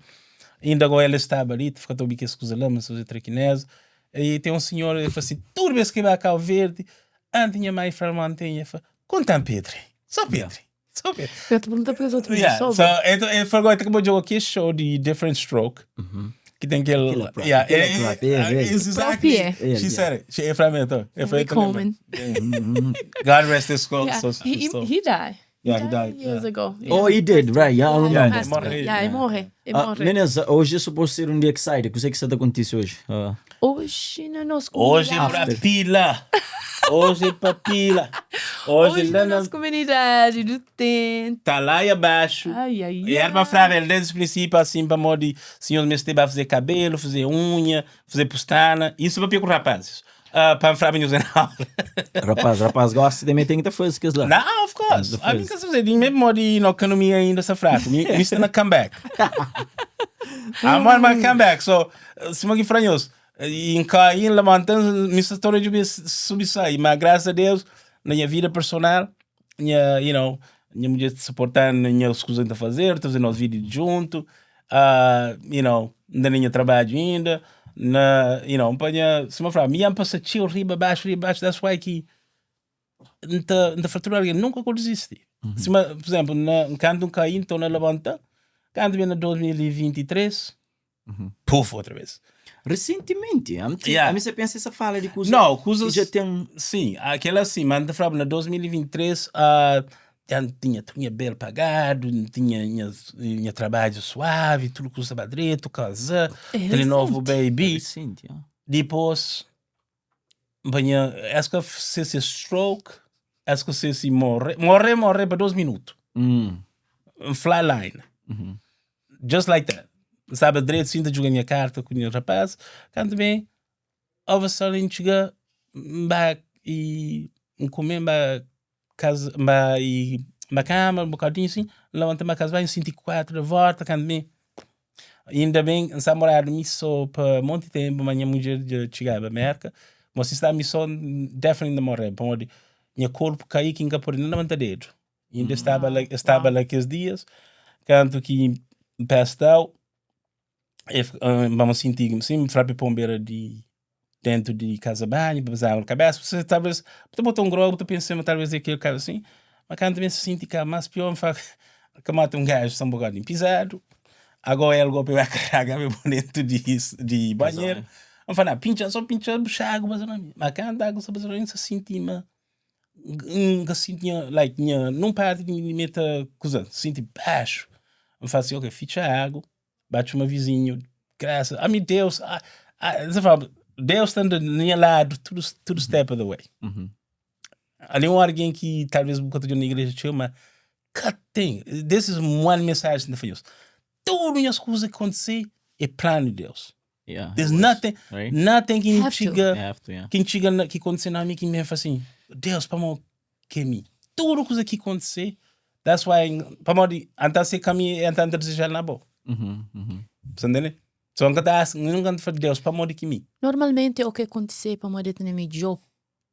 Inda agora ela estaba ali, ta fica ta obi kes kuza lá, mas fazer traquineza. E tem um senhor, ele fala assim, tudo vez que vai a Cabo Verde, antes minha mãe fala, mantenha, fala, conta Pedro, só Pedro. Só Pedro. Eu te pergunto para os outros Yeah, só so, então, ele falou, agora acabou de jogar aqui show de Different Stroke. Que tem aquele. Aquele próprio, Yeah, aquele é, próprio, é, é. isso, exactly. Próprio é. She said it. She, ele falou, então. Ele falou, Rick Coleman. God rest his soul. Yeah. So, He, so. he died. Yeah, he died, Years yeah. ago. Oh, he did, right? Yeah, I remember. Passed morre. away. Yeah, ele morre. Ele Ah, morre. meninas, hoje é suposto ser um dia excited. O que é que está acontecendo hoje? Ah, Hoje na nossa Hoje é comunidade. pra pila. Hoje é pra pila. Hoje, Hoje lá na na- nossa comunidade do Tente. tá lá e abaixo. Ai, ai, E era pra falar, velho, desde o princípio, assim, pra modo de senhor mestre vai fazer cabelo, fazer unha, fazer postana. Isso para com rapazes. Uh, para falar bem na aula. rapaz, rapaz gosta também tem que fazer que lá. Não, of course. Tem que A mim fazer. que fazer, mesmo modo de na economia ainda essa fraco. Me me está na comeback. I'm on my comeback. So, se me franhos, em cair levantando, me história de subir sair, mas graças a Deus, na minha vida personal, minha, you know, minha mulher suportando minhas coisas a fazer, tô fazendo nosso vídeo junto, uh, you know, ainda nem trabalho ainda, na, you know, panha, se me falar, minha passa chill, riba baixo, riba baixo, that's why que nta nta fratura alguém nunca que eu desisti. Se ma, por exemplo, na canto um caí, então na levanta, canto bem na 2023, puf, outra vez. Recentemente, a mim, Yeah. a mim você pensa essa fala de coisa. Não, que coisas já tem Sim, aquela assim, mas nta falava na 2023, ah, já não tinha, tinha bem pagado, não tinha minha, minha trabalho suave, tudo custa direito, casa, É aquele novo recente. baby. recente, ah. Depois, banha, acho que se se stroke, acho que se se morre, morre, morre para dois minutos. Hum. Um fly line. Uhum. Just like that. Sabe, direito, sinta jogar minha carta com o meu rapaz, canto bem, all of a sudden chega, ba e comer ba casa, ba e ba cama, um bocadinho assim, levanta uma casa, vai, senti quatro de volta, canto bem. Ainda bem, essa morada me só para muito tempo, mas minha mulher já chegava a América, mas se está me só, definitely morrer, porque meu corpo caiu que nunca pode nem levantar dedo. E ainda estava lá, estava lá aqueles dias, canto que pastel, vamos sentir, assim, frappe pombeira de dentro de casa banho, para água na cabeça, você talvez, você botou um grogo, tu pensa, talvez aquele cara assim, mas quando também se sente que é mais pior, fala, que mata um gajo, são um bocadinho pisado, agora ele golpe vai carregar meu dentro de, de banheiro, eu falo, pincha, só pincha, puxa água, mas não, mas quando água, só você sente, mas nunca sentia, like, tinha, num parte de meta coisa, senti baixo. Eu falo assim, ok, ficha água, bate uma vizinho, graças a meu Deus, ah, ah, você fala, Deus está do meu lado, tudo, tudo step of the way. Uhum. Ali um alguém que talvez um bocado na igreja tinha, mas que tem, this is one mensagem da Deus. Todas as coisas que acontecer é plano de Deus. Yeah. There's it was, nothing, right? nothing que Have to. chega Have to, yeah. quem chega na, que aconteceu na mim que me fala assim, Deus, para mim, que me tudo coisa que acontecer, that's why, para mim, antes se caminho, antes de desejar na boa. Uhum, uhum. Você entende? So N ka ta ask, N nunka N ta fla Deus pamodi ki mi? Normalmenti o ke kontise pamodi e tene midjor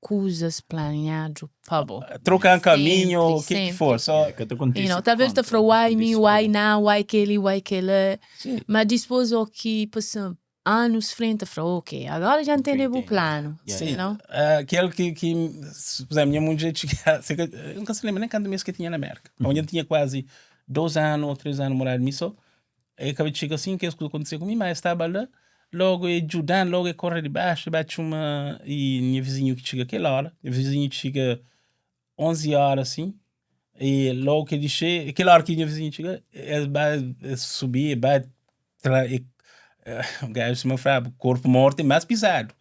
kuzas planiadu pa bo. Troka kaminhu o ke ki for, so. Ka ta kontise You know, talvez ta fla why mi, why now, why keli, why kela, ma dispos o ki pasa anus frenti ta fla ok, agora dja N tende bu planu, Sim, you know. Kel ki, ki, pur izemplu, nha mudjer txiga, N ka sa lenbra nen kantu mes ki tinha na Merka, pamodi N tinha kuazi 2 anu o 3 anu moradu mi so. E ka txiga asin kes kuza kontise ku mi, ma e staba la, logu e djudan, logu e kore di baxu, e ba txuma i nha vizinhu ki txiga kel ora, nha vizinhu txiga 11 ora asin, i logu ki e dixe, kel ora ki nha vizinhu txiga, es ba es subi, e ba tra, e gaju sima flaba, korpu mortu e mas pizadu.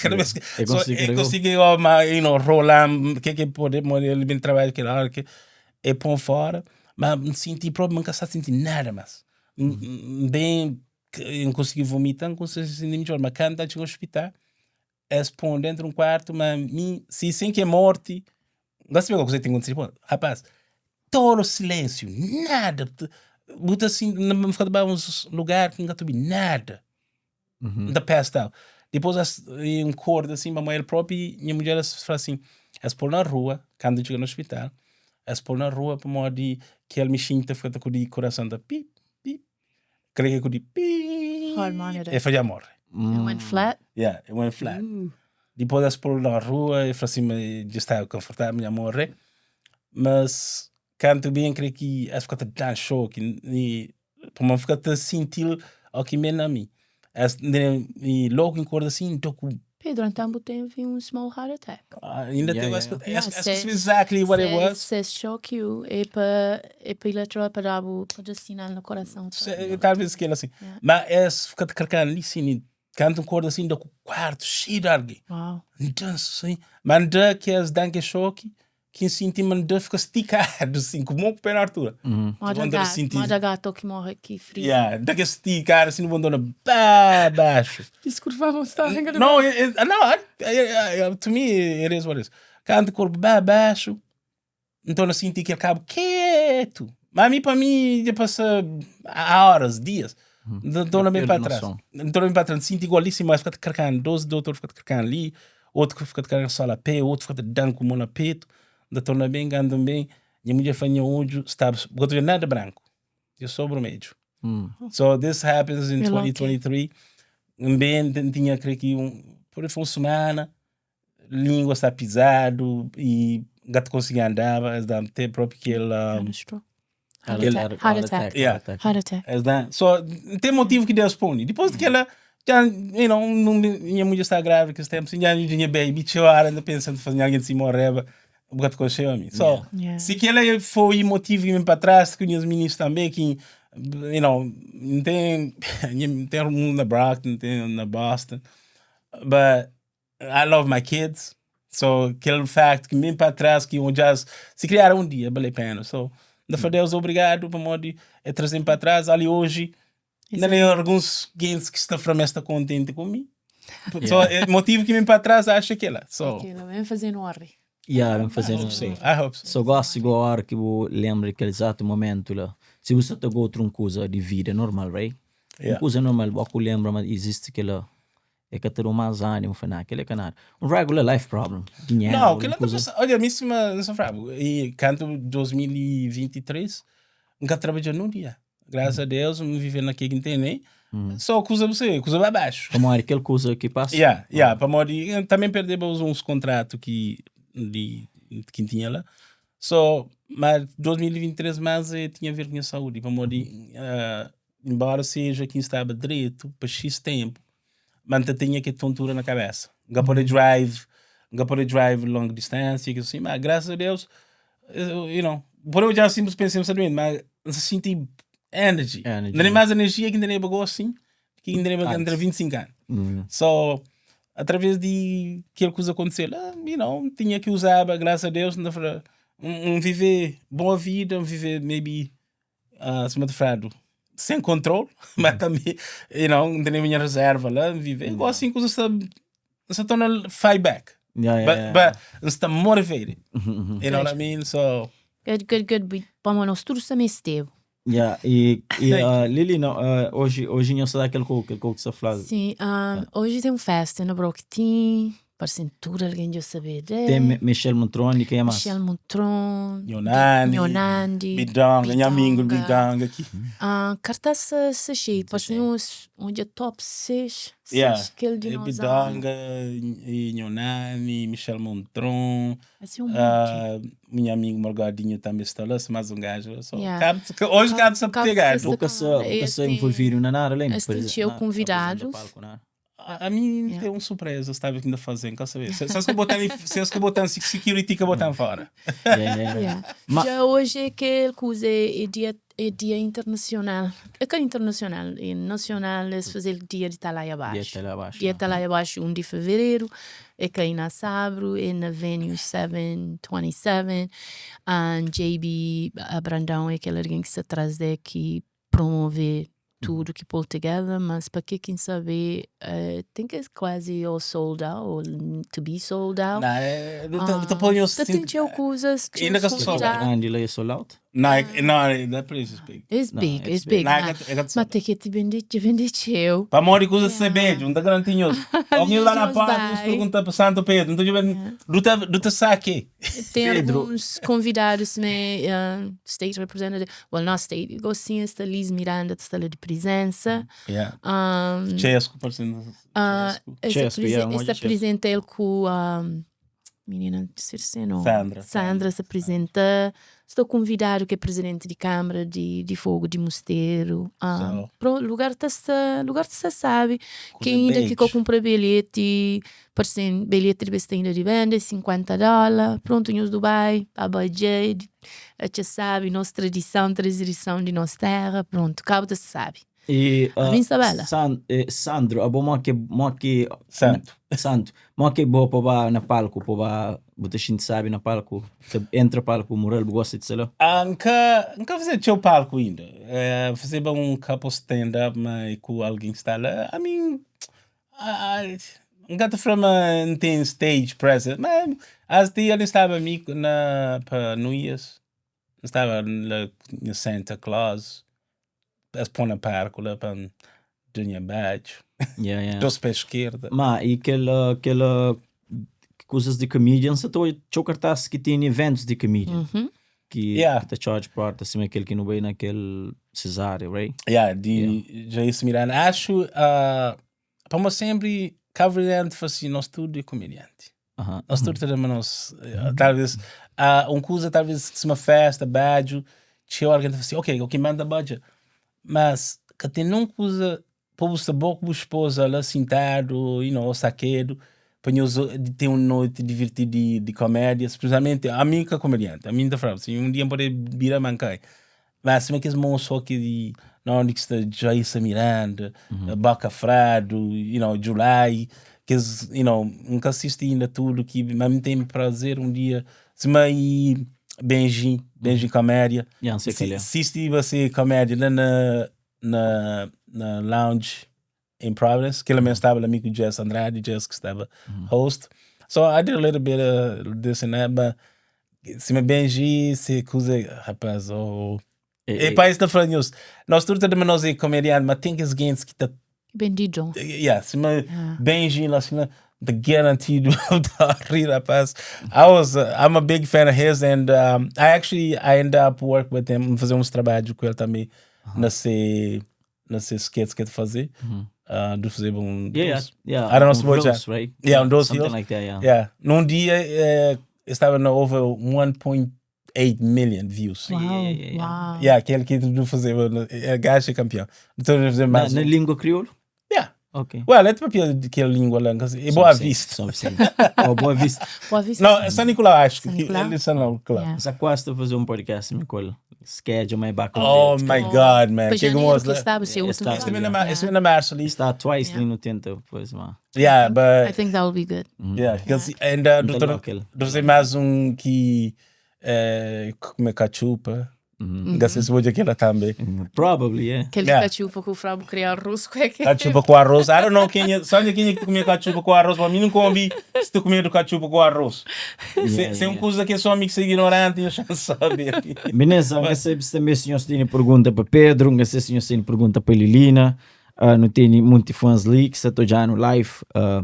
Kada vez ki E so konsigi e karega-u? konsigi ma you know, rola-m, ke ke pode, modi el ben trabadja kel ora ke E pon fora, ma N sinti propi ma N ka sta sinti nada mas. N ben, N konsigi vomita, N konsigi sinti midjor, ma kantu N ta txiga ospital, es pon dentru un kuartu, ma mi, si sen ki é morti, N ka sabe kuzê ki ten kontisidu, pô, rapaz, todo silensiu, nada, bu ta sinti, N fika ta bai uns lugar ki N ka ta obi nada. N ta pesta. Dipôs es N korda asin, pamodi el propi, nha mudjer es fla asin, es pô-l na rua, kantu N txiga na ospital, es pô-l na rua pamodi kel mixin ta fika ta kudi kurason ta pip, pip, kre ke kudi piip, Heart monitor. el fla dja morre. It went flat? Yeah, it went flat. Dipôs es pô-l na rua, el fla asin ma dja staba konfortável, ma dja morre. Mas kantu ben kre ki es fika ta da-m xoki i pamodi N fika ta sinti-l o ki me na mi. Es i logu N korda asin N ta ku. Pedro, antan bu tevi un small heart attack. Inda Yeah, ten yeah, es yeah. Yeah, es se- exactly what it Se, was. se xoki-u é pa é pa eletro pa da-bu pa da sinal na korason. Se- Talvez kel asin. Yeah. Ma es fika ta karkan li sin i kantu N korda asin N da ku kuartu xeiu di algen. Wow. N da asin, ma N da kes dan kes xoki Ki N sinti ma N da fika stikadu sin, ku mon ku pé na altura. Moda Bon, gato, sinti- moda gato ki morre ki friza. Yeah, da ke stikadu sin, bon dona ba baxu. Disculpa, mo sta No, it, it, no, I, I, I, to me it is what it is. Kantu korpu ba baxu, nton N sinti kel kabu ketu. Ma mi pa mi dja pasa horas, dias. N torna bem pa Perde trás. noção. N torna bem pa trás, N sinti igual li, sim, mas fika ta karkanu, 12 doutor fika ta karkanu li, outro que fika ta karkanu só la pé, outro fika ta dan ku mon na petu. N ta torna bem, kantu N bem, nha mudjer fla nha odju staba, bu ka ta odja nada branku, é só brumedju. So this happens in You're lucky. 2023. N bem, N tinha creio que um, por aí foi uma semana, língua sta pizadu e N ka ta konsigi andaba, es da-m te propi kel Had a stroke. Heart Kel- attack. Heart attack. Yeah. Heart attack. Es da so N ten motivu ki Deus poni. Dipôs di kela, dja, you know, nun, nha mudjer sta grávida kes ténpu, sin dja N tinha baby, txeu óra N ta pensa N ta faze nha algen si moreba, bu ka ta konxeba mi. So, Yeah. si kela foi motivu ki ben pa tras, ku nhas minis tanbe ki, you know, N ten, N ten un na Brockton, N ten un na Boston, but I love my kids. So, kel facto ki mi pa trás ki odjas, si criar um dia, bale pena. So, da fla Deus obrigado pamodi é trazer pa trás. Ali hoje, ainda tem alguns gens que está fra está contente com mim. So, é motivo que me para trás acho que lá. So, Aquilo, vem fazendo ordem. Yeah, vem fazendo I hope so. I hope so. So gosi igual hora ki bu lembra kel exato momento la. Si bu sa ta go outro un kuza di vida normal, right? Un Yeah. kuza normal, bo ku lembra ma existe kela E ka ta da-u más ânimu fla, Nah, kel-li é ka nada. Un regular life problem. Dinheru, Não, kel-la un ta kuza. pensa, odja, mi sima N sta fla-bu, i kantu 2023, N ka trabadja nun dia. Grasas a Deus, N vive na ke ki N tene, só kuza bu sabe, kuza ba baxu. Pamodi kel kuza ki pasa? Ya, ya, pamodi N tanbe perdeba uns kontratu ki di ki N tinha la. So, ma 2023 más e tinha a ver ku nha saúdi, pamodi Embora seja ki N staba dretu pa xis tenpu, ma N ta tinha kel tontura na kabesa. N ka pode drive, N ka pode drive longu distansia, kes asin, ma grasas a Deus, you know, pode odja asin bu pensa ma N sta duenti, ma N sta sinti energy. N tene mas energia ki N teneba gosi ki N teneba kantu N tinha 25 anu. So, atraves di kel kuza kontise la, you know, N tinha ki uzaba, grasas a Deus, N ta fla, N vive boa vida, N vive maybe Ah, sima ta fladu, sen kontrol, ma tanbe, you know, N tene minha reserva la, N vive. Igual assim kuza sta, N sta torna fight back. Yeah, yeah, But, yeah. but N sta motivated. You know what I mean? So, Good, good, good. Pamodi nos tudu sta mestebu. Yeah, e, e uh, Lili, não, uh, hoje, hoje nho sta kel kou, kel kou ki sta fla. Sim, um, hoje tem um festa na Broquitim, parecendo tudo alguém já saber de. Tem Michel Montrone, quem é mais? Michel Montrone, Nho Nandi, Nho Nandi, Bidonga, nha amigo Bidonga. Bidonga aqui. Ah, cartaz se cheio, parece uns onde é top 6, Yeah. 6 aquele de É nós. Bidonga, e Nho Nani, Michel Montron, Assim um monte. ah, meu amigo Morgadinho também está lá, mais um gajo. Só. Yeah. Cabe- hoje cabe se Cabe- pegar. se- Boca se, boca Esse se tem- envolvido na nada, lembra? esse tem teu convidados. A, a mim Yeah. tem uma surpresa, estava aqui ainda fazendo, quer saber? Se, se, que botar, se que botar security que botar fora. Yeah, yeah. Yeah. Ma- Já hoje é que coisa é dia é dia internacional. É que é internacional e nacional é fazer dia de estar lá abaixo. Dia tá lá abaixo. Dia está lá abaixo, 1 de fevereiro, é que na Sabro, é na Venue 727. And JB Brandão é aquele alguém que se traz daqui promove tudo que pôr together, mas para que quem sabe, tem que quase all sold out, ou to be sold out. Não, é, não tá- Ah, tá pondo Tá tem tinha coisas que Ainda que os só- convidados- Grande lá é sold out? Não, é- não, that place is big. It's Não, big, it's it's big. big. Não, é Mas que- é que- mas tem que te vender, te vender eu. Pa mori coisa se beijo, não tá garantinho. Alguém lá na Deus porta vai. nos pergunta para Santo Pedro, não tá luta luta saque. Tem Pedro. alguns convidados, né? State representative, well, not state, igual sim, está Liz Miranda, está lá de presença. Yeah. Um, Chesco, parecendo Chesco. esse Chesco, yeah, um esse monte de Chesco. apresenta ele com a menina de Cerceno. Sandra. Sandra se apresenta. Estou convidado que é presidente de Câmara de, de Fogo de Mosteiro. So. Pronto, lugar tá se lugar tá se sabe. Coisa Quem ainda beijo. ficou comprar bilhete, parecendo bilhete de besta ainda de venda, 50 dólares. Pronto, nos Dubai, Abajay, a gente sabe, nossa tradição, tradição de nossa terra. Pronto, cabo se sabe. E, A mim está bela. San, eh, Sandro, abo mo que mo que Santo. Santo, mo que boa pa ba na palco, pa ba buta xinte sabe na palco, você entra palco, moral gosta de sei lá. Ah, nunca, nunca fazer teu palco ainda. Eh, fazer um couple stand-up, mas com alguém que está lá. I mean, I, nunca te forma não tem stage presence. Mas as dias ele estava amigo na para New Year's. Estava lá no Santa Claus. As pôr na parco lá para Dunha Baixo. Yeah, yeah. Dois pés esquerda. Ma, e aquela aquela coisas de comedian, você tô teu cartaz que tem eventos de comedian. Uhum. Que, Yeah. que tá charge part, assim, aquele que não vem naquele cesárea, right? Yeah, de Jair Miranda. Acho, uh, para sempre, cabo-verdiano, assim, nós tudo é comediante. Aham. Nós tudo temos nós, talvez, uh, um coisa, talvez, se uma festa, badge, tinha alguém que assim, ok, o que manda budget. Mas, que tem não coisa, povo sabor com a esposa lá sentado, you know, saquedo, para nós ter uma noite divertida de, de comédia, especialmente a mim que é comediante, a mim tá falando, assim, um dia pode virar mancai. Mas se me quis moço aqui de não onde que está Jair Miranda, Baca Frado, you know, July, que you know, nunca assisti ainda tudo que mas me tem prazer um dia, se me Benji, Benji Comédia. Yeah, não sei qual é. Assisti você comédia lá na na na lounge em Providence, que ele mesmo estava lá amigo Jess Andrade, Jess que estava host. So I did a little bit of this and that, but se me Benji, se coisa, rapaz, oh, E, e país da falando news. Nós tudo temos nós é comediante, mas tem que os gains que tá, Bendido. yeah, se me Yeah. Benji lá assim, the guaranteed tá rir, rapaz. I was, I'm a big fan of his and I actually I end up work with him, fazer uns trabalhos com ele também nesse nesse sketch que ele fazer. Do fazer um Yeah, yeah. I don't know um se vou já- roast, right? Yeah, um dos Something hills. like that, yeah. Yeah, num dia estava no over 1.8 million views. Uau, yeah, yeah. uau. Yeah, aquele que tu fazer, é gajo é campeão. Então, fazer Na, mais na um. língua crioula? Yeah. Ok. Well, é tipo aquela língua lá, e Boa Vista. São Vicente. Oh, Boa Vista. Boa Vista. Não, é São Nicolau, acho. São que Nicolau? Ele é São Nicolau. Yeah. Já quase estou a fazer um podcast, Nicole. Schedule my back Oh my God, man. Para Que janeiro gosto. que estava, se Yeah, último. está- Este Yeah. na este na março ali. Está twice Yeah. ali no tenta, pois, mas. Yeah, I but think that will be good. yeah, because and Não doutor, aquele. fazer mais um que como é cachupa. N ka sei si bo dja kela tambe. Probably, yeah. Kel Yeah. katxupa ku fra bu kria arroz ku é ke? Katxupa ku arroz. I don't know kenha, só nha kenha ki ta kumia katxupa ku arroz, pa mi nunka obi si ta kumedu katxupa ku arroz. Se, Yeah, se un yeah. kuza ki é só mi ki sta ignorante, nhos xa sabe. Minês, N ka sabe si tanbe si nhos tene pergunta pa Pedro, N ka sei si nhos tene pergunta pa Lilina. Uh, nu tene munti fãs li ki sta ta odja-nu live. Uh,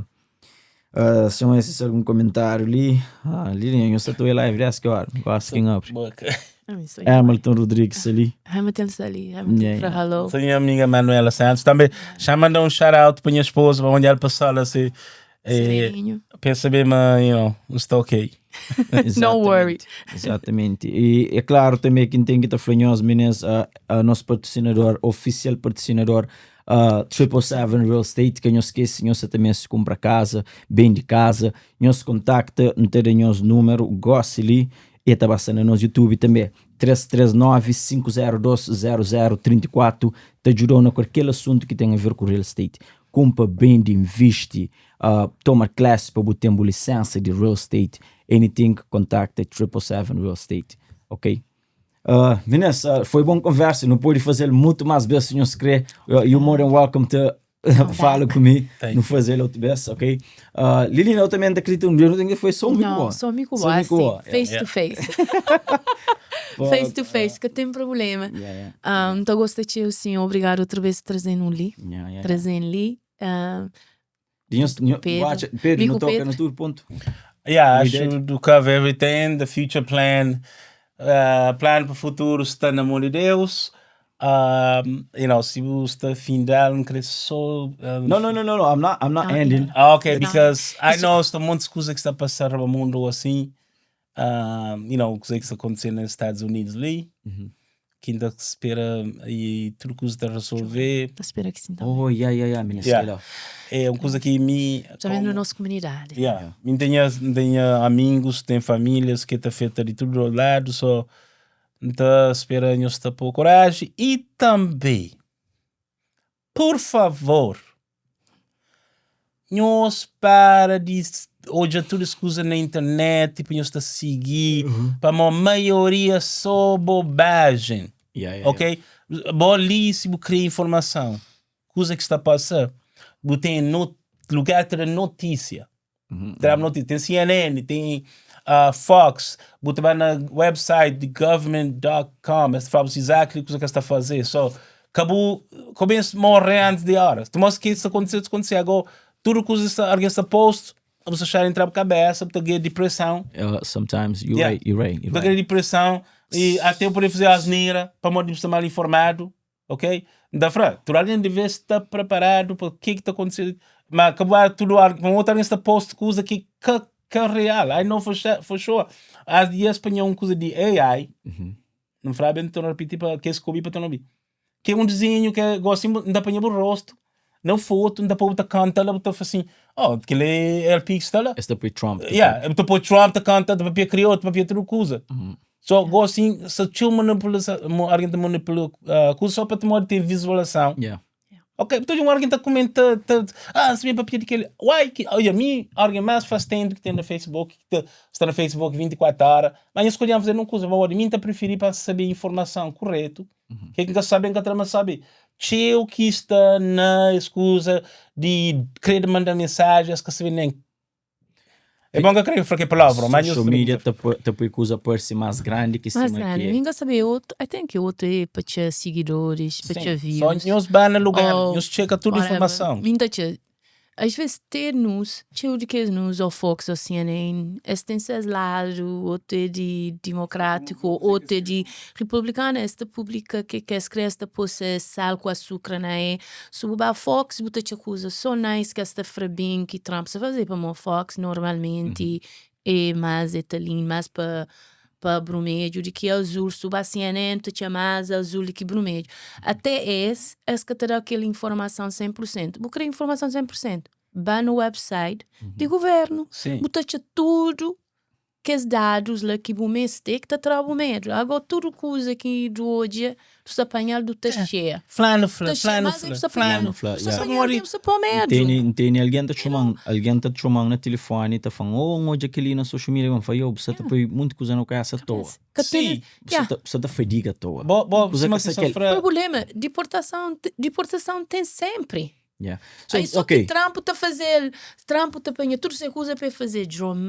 Uh, se um esse algum comentário ali, ah, ali eu só estou em live 10 que hora, quase que abre. Hamilton Rodrigues ali. Hamilton está ali, Hamilton yeah, yeah. hello. Sou minha amiga Manuela Santos também. Já mandou um shout out para minha esposa, para onde ela passou, ela se eh, pensa bem, mas you know, está ok. No worry. Exatamente. E é claro também quem tem que estar falando, meninas, a, a nosso patrocinador, oficial patrocinador, Uh, 777 Real Estate, ka nhos skese, nhos sa ta meste kunpra kaza, bende kaza, nhos kontakta, N ta da nhos númeru gósi li, e ta ba sta na nos YouTube tanbe, 339 502 0034, ta djuda-u na kualker asuntu ki ten a ver ku real estate, kunpra, bende, invisti, uh, toma class pa bu ten bu lisensa di real estate, anything, kontakta 777 Real Estate, ok? Uh, Meninas, uh, foi bom conversa. Não pode fazer muito mais vezes se não querer. Uh, you're more than welcome to fala comigo. Não fazer outra vez, ok? Uh, Lilina, eu também acredito um dia, não tenho que foi só um Não, só amigo Só assim, amigo face to face. Face to face, que tem problema. Yeah, yeah. Um, então gosto de sim, obrigado outra vez trazendo um li. Yeah, yeah. Trazendo li. Um, Dinhos, Pedro. Watch, Pedro, Mico não toca Pedro. no tudo ponto. Yeah, We acho do cover everything, the future plan, plano para o futuro está na mão de Deus. Um, you know, se você está findar, não querer só. Um, No, no, no, no, no. I'm not, I'm not Não, ending. Ah, ok, Não. because I know está muitas coisas que está a passar no mundo assim. Um, you know, coisa que está acontecendo nos Estados Unidos ali. Uhum. Que ainda se espera e tudo que está a resolver. Tô esperando que sim também. Oh, yeah, yeah, yeah, meninas. Yeah. Yeah. É uma coisa que me. Também na nossa comunidade. Yeah. Yeah. Tenho, tenho amigos, tenho famílias que está feita de tudo lado, só então espera nós está por coragem e também, por favor, nós para de hoje tudo escusa na internet, tipo, nós está seguir, para a maioria só bobagem. Yeah, yeah, Ok? Bom ali se você cria informação, coisa que está a passar, você tem no, lugar de notícia. Uhum. Tem notícia, tem CNN, tem uh, Fox, você vai na website de government.com, você fala exatamente o que você está a fazer. So, acabou, começa a morrer antes de hora. Tu mostra que isso aconteceu, isso aconteceu. Agora, tudo que você, alguém está post, você achar entrar para a cabeça, você ganha depressão. Sometimes you're Yeah. right, you're right, you're Você ganha right. depressão e até eu poder fazer asneira para modo de estar mal informado, ok? Da fra, tu alguém deve estar preparado para o que que está acontecendo, mas acabar tudo, um outro alguém está post coisa que que que é real, I know for sure, for sure. As dias apanhou uma coisa de AI, Uhum. não fra bem, estou a repetir para que esse cobi para tu não ver. Que é um desenho que gosta assim, não dá para o rosto, não foto, não dá para botar canta, lá botar assim, oh, aquele é LP que está lá. Esse depois Trump. tipo, Yeah, eu estou Trump tá canta, tá papel criou, tá papel tudo coisa. Uhum. Só gosto assim, se tinha manipulação, alguém te manipula uh, coisa só para te modo ter visualização. Yeah. Ok, então um alguém tá comentando, tá, ah, se vem papel daquele, uai, que, olha, mim, alguém mais faz tempo que tem no Facebook, que tá, está no Facebook 24 horas, mas eu escolhi fazer uma coisa, mas mim tá preferir para saber informação correto, Uhum. que que sabem que a trama sabe. Tio que está na escusa de querer mandar mensagens que sabe nem. É bom que eu creio que palavra, mas eu Social media te põe coisa por si mais grande que Mas cima nada, que é. ninguém sabe outro. I think que outro é para ter seguidores, para ter Só views. nós vai no lugar, Oh, nós checa toda a whatever. informação. Minta tchê, Às vezes ter news, tchê de que news, ou Fox, ou CNN, esse tem seus lados, outro é de democrático, outro é de republicano, esta publica que quer escrever, esta pôs sal com açúcar na é. Se o Fox, buta te acusa, só nice que esta frabin que Trump se fazer para mo Fox normalmente é mais etalin, mais para para vermelho, de que azul, suba a CNN, te chama mais azul do que vermelho. Até esse, esse que te dá aquela informação 100%. Vou querer informação 100%. Vá no website de governo. Sim. Bota tudo. Kes dadus la ki bu meste ki ta tra-bu medu. Ago tudu kuza ki du odja, du sta panha-l, du ta xea. Flanu fla, Ta xea, flanu mas fla, bu sta flanu panha-l, fla, bu sta yeah. panha-l algen, bu sta pô medu. N tene, N tene algen ta txoma-m, algen ta txoma-m na tilifoni ta fla-m, oh, N odja kel-li na social media, N fla, yo, bu sta ta poi monti kuza na bu kabesa atoa. Ka tene, Si. Bu sta yeah. ta, bu sta ta fadiga atoa. Bo, bo, Kuza sima ka ki sta sta kel. fra. Problema, diportason, diportason ten senpri. Yeah. So, Aí só ok. ki Trump ta fazel, Trump ta panha tudu se kuza pa el faze drom,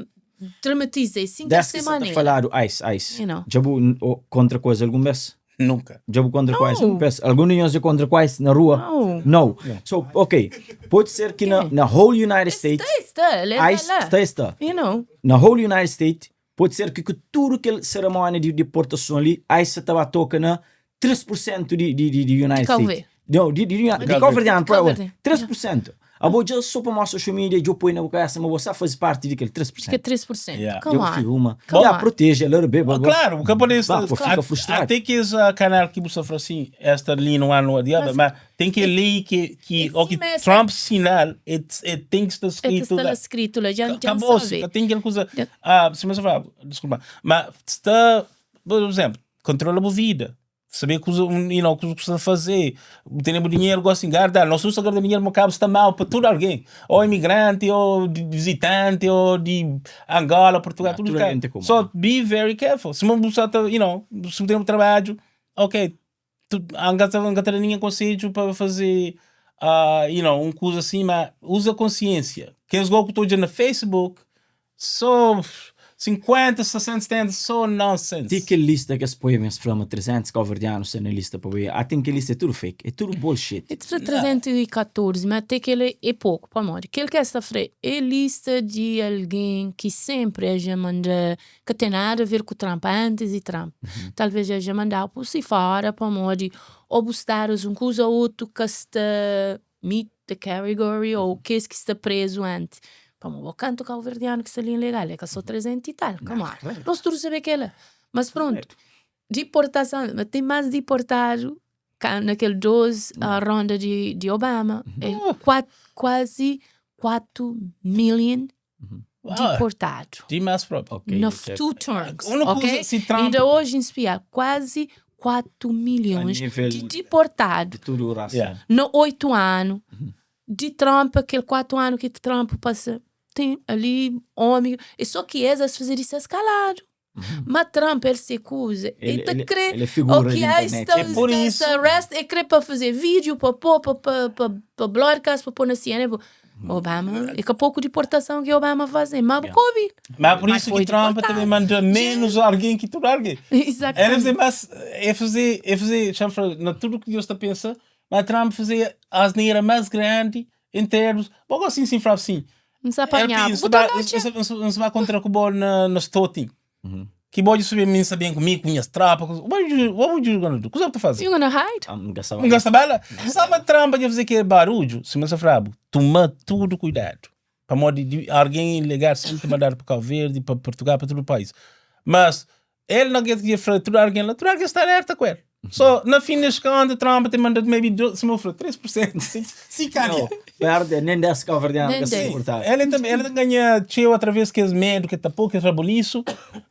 dramatiza e sin Des ki ki se sa ta manera. faladu ice, ice. You know. Dja bu o, kontra ku es algun bes? Nunka. Dja bu kontra ku ice No. algun bes? Algun di nhos dja kontra ku ice na rua? No. No. So, ok. Pode ser ki na, na whole United States, Sta, sta, el é ice lá. sta, sta. You know. Na whole United States, pode ser ki ku tudu kel serimónia di deportason li, ice sa ta ba toka na 3% di, di, di, di United Di Cabo States. Não, di, di, di, di Cabo Cabo Verdeano, Cabo por Verde. 3%. Abo dja só pa mostra social media, dja poi na bu cabeça, mas você faz parte di kel 3%. Que 3%. Yeah. Come Dja on. fica uma. Come Yeah, on. protege, a little bit, but, Claro, porque pode Bah, pô, fica frustrado. Até que esse canal que você fala assim, esta linha não há no adianta, mas tem que ler que, que, É o que sim, mas- Trump sinal, it, it tem que estar É que escrito está lá. lá escrito lá, já, já Acabou-se, sabe. tem aquela coisa. Já. Ah, se você falar, desculpa, mas está, por exemplo, controla a vida. Saber que you know, que você fazer, ter dinheiro, gosta de guardar. Não se usa guardar dinheiro, mas acaba está mal para todo alguém. Ou imigrante, ou de visitante, ou de Angola, Portugal, Yeah, tudo tudo cá. alguém tem como. So be very careful. Se uma pessoa tá, you know, se tem um trabalho, ok, tu, anga ninguém conselho para fazer, uh, you know, um coisa assim, mas usa consciência. Quem os golpes estou na Facebook, só 50, 60, 70, só nonsense. Tem aquele lista que as poemas flama 300 cabo-verdianos na lista para ver. Ah, tem aquele lista, é tudo fake, é tudo bullshit. É 314, mas até que ele é pouco, para amor. Aquele que esta frente é lista de alguém que sempre é já manda, que tem nada a ver com Trump, antes de Trump. Talvez é já mandar por si fora, para amor, ou buscar um coisa ou outro que está meet the category, ou que que está preso antes. Pá, mas o canto cabo-verdiano que está ali ilegal, é que só 300 e tal, come on. Nós todos sabemos que ela. Mas pronto, deportação, mas tem mais deportado cá naquele 12, a ronda de, de Obama. É quase 4 million Ah, deportados. demais próprio. Ok, Na isso é- two terms, Uma ok? coisa, se Trump Ainda hoje em espiar, quase 4 milhões A nível de deportados de tudo o raça. Yeah. no 8 anos de Trump, aquele 4 anos que Trump passa, tem ali homem, e só que eles fazer isso escalado. Mas Trump, ele se acusa, ele, Ele, tá ele, crê, ele é figura o de que há internet. está, É por está, isso- arrest, é crê para fazer vídeo, para pôr, para, para, para, para broadcast, para pôr na CNN. Obama, é que pouco deportação que Obama faz, mas Yeah. Covid. Mas por Mas isso foi que Trump deportado. também manda menos alguém que tudo alguém. Era Exatamente. fazer mais, é fazer, é fazer, chama na tudo que Deus está pensando, mas Trump fazia a asneira mais grande em termos, logo assim, sim, fala assim. Não se Ele apanhava. pensa, Botou vai- noite. não se vai contra com o bom na, na Stotin. Que pode subir mim sabendo comigo, com minhas tropas. What would you, what would you gonna do? O que você vai fazer? You gonna hide? Ah, não gastava Não gasta bala? Sabe a trampa de fazer aquele barulho? Se você frabo, toma tudo cuidado. Para modo de alguém ligar sempre mandar para Cabo Verde, para Portugal, para todo o país. Mas ele não quer que falar tudo alguém lá, tudo alguém está alerta com ele. Só na fim das contas, Trump tem mandado maybe, se não for 3%. Se, se calhar. Não, perde, nem 10 cabo-verdianos Nem que se 10. importar. Ele também ele ganha cheio outra vez que é medo, que tá pouco, que é raboliço,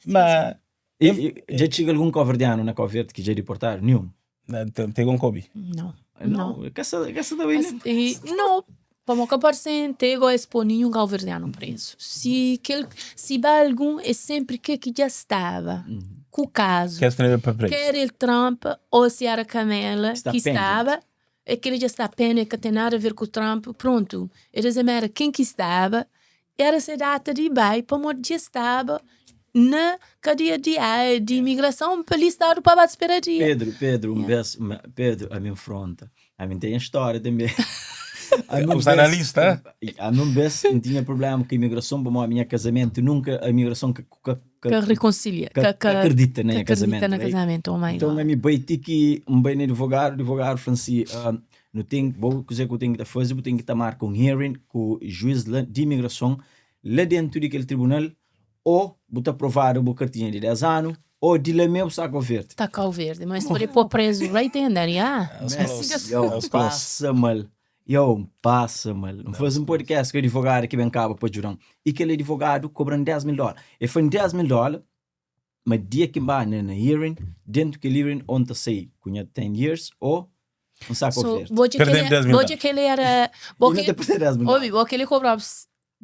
mas E, e, já chega algum cabo-verdiano na Cabo Verde que já deportaram? Nenhum. Não, tem, tem um Kobe. Não. Não, que essa, que essa também Mas, e, não, para o que parece, tem igual expor nenhum cabo-verdiano preso. Se, que ele, se há algum, é sempre que que já estava com o caso. Quer escrever para preso. Quer ele Trump ou se era Camela Está que pendente. estava, é que ele já está pena, que tem nada a ver com o Trump, pronto. Eles era quem que estava, era essa data de vai, para onde já estava na cadeia de, de imigração, para ali estar para a espera dia. Pedro, Pedro, um vez, Pedro, a minha afronta. A mim tem história também. A mim Está na lista, A mim vez não tinha problema com a imigração, para o meu casamento, nunca a imigração que, que, que, Que reconcilia, que, que, que que, acredita que nem acredita casamento. no right? casamento, oh my Então, God. a mim bem que um bem advogado, advogado falou assim, ah, não tem, vou dizer que eu tenho que fazer, eu tenho que tomar com hearing com o juiz lá de imigração lá dentro daquele tribunal, ou botar aprovar uma cartinha de 10 anos, ou de lá mesmo saco verde. Tá cá o verde, mas pode pôr preso right in there, yeah. Mas, Yo, close. passa mal. Yo, N pasa mal. N faze un podcast ku adivogadu ki ben kaba pa djuda-m. I kel adivogadu kobra-m 10 mil dóla. El fla-m 10 mil dóla, ma dia ki N ba na na hearing, dentu kel hearing ô N ta sai ku nha 10 years ô N saku So, oferta. bo dja Perdem kel 10 mil bo dóla. dja kel era bo I N ki ta perde 10 mil obi dóla. bo kel kobraba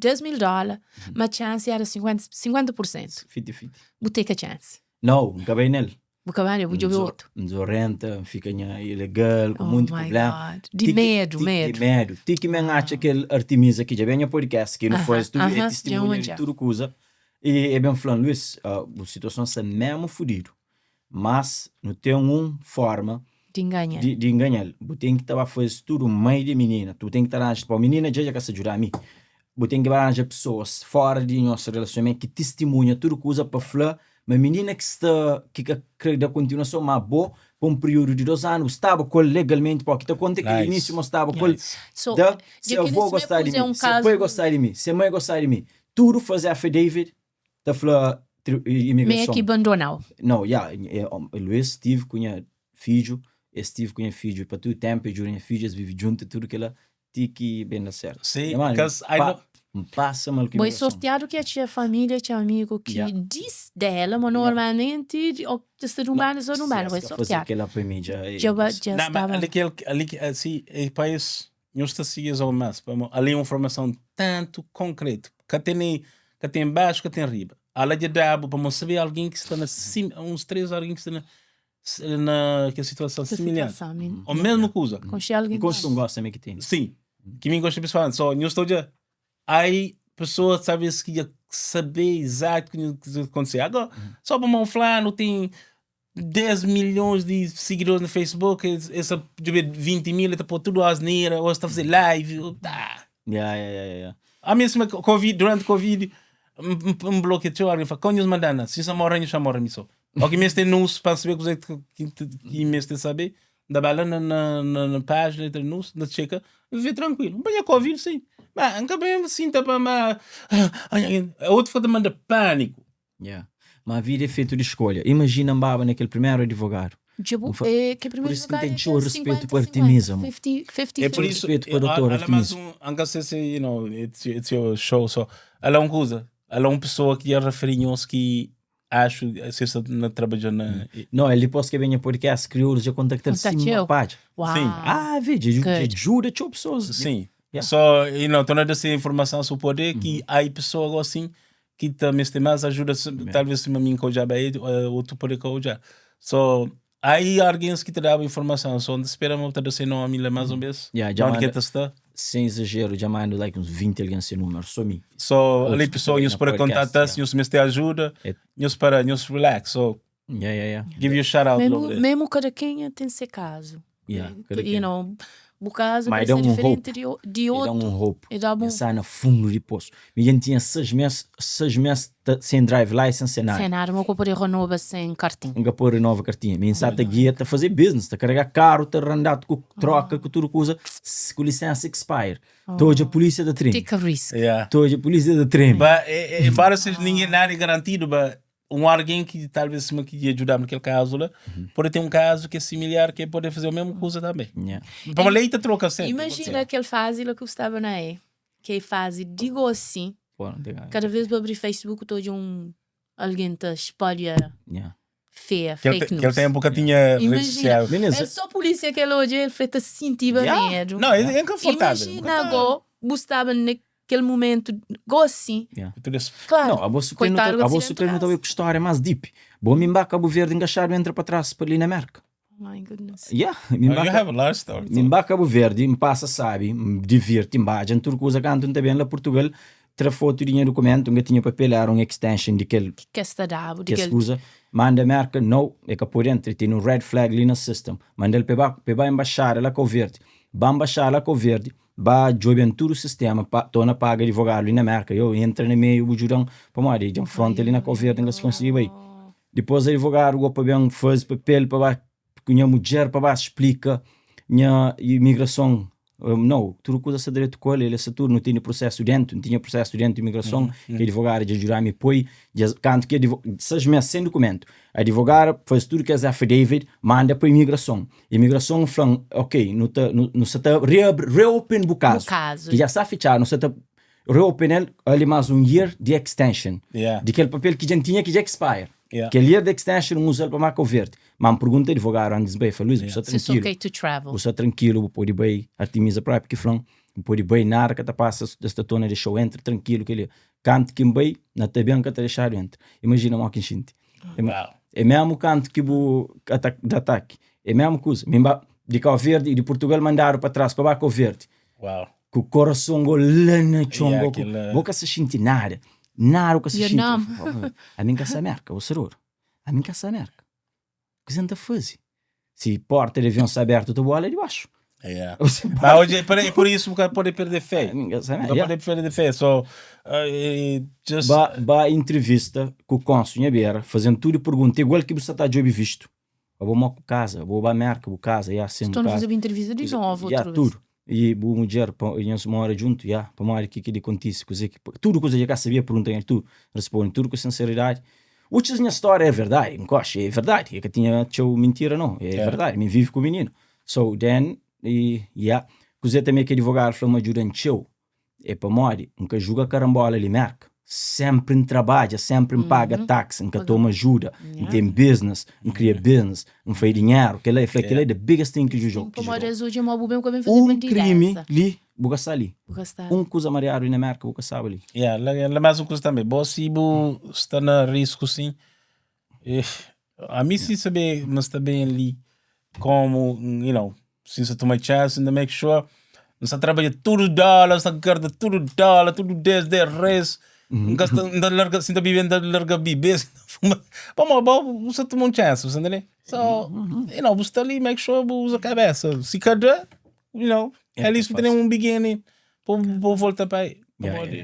10 mil dóla, ma chance era 50 50 por sentu. Fiti fiti. Bu teka chance. Nau, N ka bai nel. Bu ka bai nel, bu N djobe zo otu. N zorenta, N fika nha ilegal, ku Oh monti my prubléma. God. Di Ti ki medu, ti di medu. medu. Ti ki mi N atxa kel Artemisa ki dja ben nha podcast ki nu faze tudu, é Aham, dja tistimunha di odja. tudu kuza. I e ben fla-m, Luis, bu situason sta memu fudidu, mas nu ten un forma Di nganha-l. di di nganha-l. Bu ten ki ta ba faze tudu mai di minina, tu ten ki ta ranja, pa minina dja dja ka sta djuda mi, bu ten ki ba ranja pesoas fora di nhos relasionamentu ki tistimunha tudu kuza pa fla ma minina ki sta ki ka kre da kontinuason ma bo pa un periudu di 2 anu bu staba ku el legalmenti pa ki ta konta kel Nice. inisiu ma staba ku el Nice. So, da dja se ki avó nesse gosta di pus é mi un se pai kazu gosta di mi se mai gosta di mi tudu faze affidavit ta fla Me é imigrason ki bandonau. Nau, ya, Luis stive ku nha fidju, es stive ku nha fidju pa tudu ténpu, es djuda nha fidju, es vive djuntu, tudu kila, ti ki ben da sértu. Si, Nha mani, because I pa, know. N pasa mal ku Bo é imigrason. sortiadu ki atxa família, atxa amigu ki Ya. dis dela, ma normalmenti o ta sta di un Nau, banda, sta di un si banda, bo es é ka faze sortiadu. kila pa mi dja é Dja ba, dja Nah, ma staba. ali ki el, ali ki, si, é pa es, nhos ta sigi es ou mas, pamo ali é un formason tantu konkretu, ka tene, ka ten baxu, ka ten riba. Ala dja dabu pamo sabe algen ki sta na sim, uns 3 algen ki sta na na kel situason Kel similhante, situason, mi. ou mesmu kuza. Konxe algen N konxe un gosi tanbe ki tene. Sim, ki mi gosta pessoalmente, so nhos ta odja ai pessoa talvez ki dja sabe exato ki ki akontise. Agora, só pamo un flanu ten 10 milhões di seguidores na Facebook, es ta djobe 20 mil, el ta pô tudu asneira, ou es ta faze live, ou tá. Ya, ya, ya, ya. Ami sima covid, durante covid, N blokia txeu algen, N fla, ka nhos manda nada, si nhos mora, nhos ta mora mi so. O ki meste nus pa sabe kuze ki meste sabe, N ta ba la na pájina di nus, N ta txeka, N vive trankuilu. N panha covid, si, ma N ka ben sinta pa ma otu fika ta manda pâniku. Yeah. Ma vida é fetu di skolha. Imajina N baba na kel primeru adivogadu. Dja bu N fa, é kel Por primeru isu ki N advogadu ten é txeu kel ruspetu 50 pa 50 Artemisa, mo. 50 50 É por 50. isu, Ruspetu pa doutor ala más Artemisa. un, N ka sei se, you know, it's, it's your show, so, ala un kuza, ala un pesoa ki dja referi nhos ki axu se sta na trabadja na. Não, el dipôs ki ben nha podcast, kriolus dja kontakta-l Kontakta sima txeu. padja. Uau. Sim. Ah, vê, dja dja Good. djuda txeu pesoas. Sim. Yeah. So, you know, torna da se informason su pode ki ai pesoa gosi ki ta meste más ajuda, se, talvez sima mi ka odjaba el, otu pode ka odja. So, ai alguens ki ta daba informason, so N ta spera ma bu ta da se nomi la más un bes, Yeah, dja onde ki manda, el ta sta. sen exajeru, dja manda like uns 20 algen se númeru, so mi. So, Otus ali ki ta pesoa ben nhos na pode podcast, kontata yeah. si nhos meste ajuda, É. nhos para, nhos relax. So, Yeah, yeah, yeah. give you a shout out Mesmo, logo there. mesmo cada quem tem seu caso. Yeah, cada You quem. know, bu caso Mas pode dá ser um diferente hope. de, o- de E dá outro. um hope. E dá bom. Pensar na fundo de poço. Mi dja tinha 6 meses, 6 meses ta, sem drive license, sem nada. Sem nada, mas eu poder renova sem cartão. Nunca pôr renova cartinha. Mi sa ta guia, ta fazer business, ta carregar carro, ta randar com troca, com tudo coisa, com licença expire. Ta odja polícia ta treme. Take a risk. Yeah. Ta odja polícia ta treme. Ba, é, é, embora seja ninguém nada garantido, ba, um alguém que talvez me que ajudar naquele caso lá, pode ter um caso que é similar que pode fazer a mesma coisa também. Yeah. Para a lei te troca sempre. Imagina aquele fase lá que eu estava na E, que é fase, digo assim, Pô, não tem nada. cada vez vou abrir Facebook, tô de um alguém te espalha Yeah. feia, Aquele, fake te, news. aquele tempo que tinha rede Imagina. social. Beleza. É só polícia que ele hoje, ele feita sentir Yeah. medo. Não, é, é inconfortável. Imagina agora, você estava naquele momento, go assim, Tudo isso. claro. Não, a bolsa que não Coitado, tá, a você bolsa que não dentro tá com história mais deep. Bom, me embarca Cabo Verde engaixado entra para trás para ali na América. Oh my goodness. Yeah, me Oh, you embarca, have a large story. me embarca Cabo Verde, me passa sabe, me divirte, me baja, tudo coisa canto também lá Portugal, tra foto de documento, nunca tinha papel, era um extension de aquele Que está dado, que de es usa, manda América, não, é que por dentro, tem um red flag ali no system, manda ele para para embaixada lá Cabo Verde, ba embaixada lá Cabo Verde, ba joben tudo o sistema, pa, tona paga advogado ali na América, eu entra no meio, o jurão, pa mori, de um front ali na Cabo Verde, não se conseguiu aí. Depois advogado, go para bem, faz papel, para ba, com a mulher, para ba, explica, minha imigração. No, tudu kuza sta dretu ku el, el sta tudu, nu tene prusesu dentu, nu tinha prusesu dentu imigrason, ki advogadu dja djuda-mi poi, dja kantu ki advo, 6 mes sen dukumentu, advogadu faze tudu kes affidavit, manda pa imigrason, imigrason fla-m, ok, nu ta, nu sa ta reabri, reopen bu kazu, ki dja sta fitxadu, nu sa ta reopen el ali mas un year di extension, di kel papel ki dja N tinha ki dja expire, kel year di extension N uza-l pa Macau Verde, ma N pergunta advogadu antis di N bai, el fla, Luís, bu sta trankilu, bu sta trankilu, bu pode bai, Artemisa propi ki fla-m, bu pode bai, nada ka ta pasa, es ta torna dexa-u entra trankilu, kel-li, kantu ki N bai, na ta ben ka ta dexadu entra, imajina mo ki N xinti, é mesmu kantu ki bu da ataki, é mesmu kuza, mi N ba di Kau Verdi i di Purtugal mandadu pa tras pa ba Kau Verdi. Ku korason go la na txon go ku bo ka sa xinti nada nada bu ka sa xinti ami n ka sa Merka bo sa dodu ami n ka sa Merka kuzê n ta fazi si porta di avion sta abertu ta bua la di baxu Ma oji é por isu bu ka pode perde fé bu ka pode perde fé so just ba ba entrevista ku konsul nha bera fazen tudu pergunta igual ki bu sa ta djobe vistu Abo mo ku kaza, bo ba Merka, bu kaza, ya, sim, bu Stonu kaza. faze-bu entrevista di novu Ya, otu bes. tudu. I bu mudjer, pa, nhos mora djuntu, ya, pamodi ki kili kontise, kuze ki, tudu kuza dja ka sabia, pergunta el tudu, responde tudu ku sinseridadi. Which is nha storia é verdadi, nkoxa, é verdadi, e ka tinha txeu mintira no, é verdadi, mi vive ku mininu. So, then, i, ya, kuze tanbe ki advogadu fla ma djuda-m txeu, É pamodi N ka juga karanbola li Merka. Senpri N trabadja, senpri N paga tax, N ka toma ajuda, N ten business, N kria business, N fai dinheru. Kel-la, el fla kel-la é the biggest thing ki djudjau. Pamodi es odja ma bu ben ku ben faze Un bandidesa. krimi li, bu ka sta li. Un kuza mariadu li na Merka, bu ka staba li. Yeah, la más un kuza tanbe. Bo si bu sta na risku sin, ami si sabe ma sta ben li Como, you know, si N sa toma chance, N ta make sure N sa trabadja tudu dóla, N sa garda tudu dóla, tudu des, des res. N ka sta, N ta larga, si N ta bibe, N ta larga bibe, si N ta fuma. Pamodi bo, bu sa toma un chance, bu sa ntende? So, you know, bu sta li, make sure bu uza kabesa. Si ka da, you know, at least bu tene un beginning pa bu volta pa aí. Pamodi.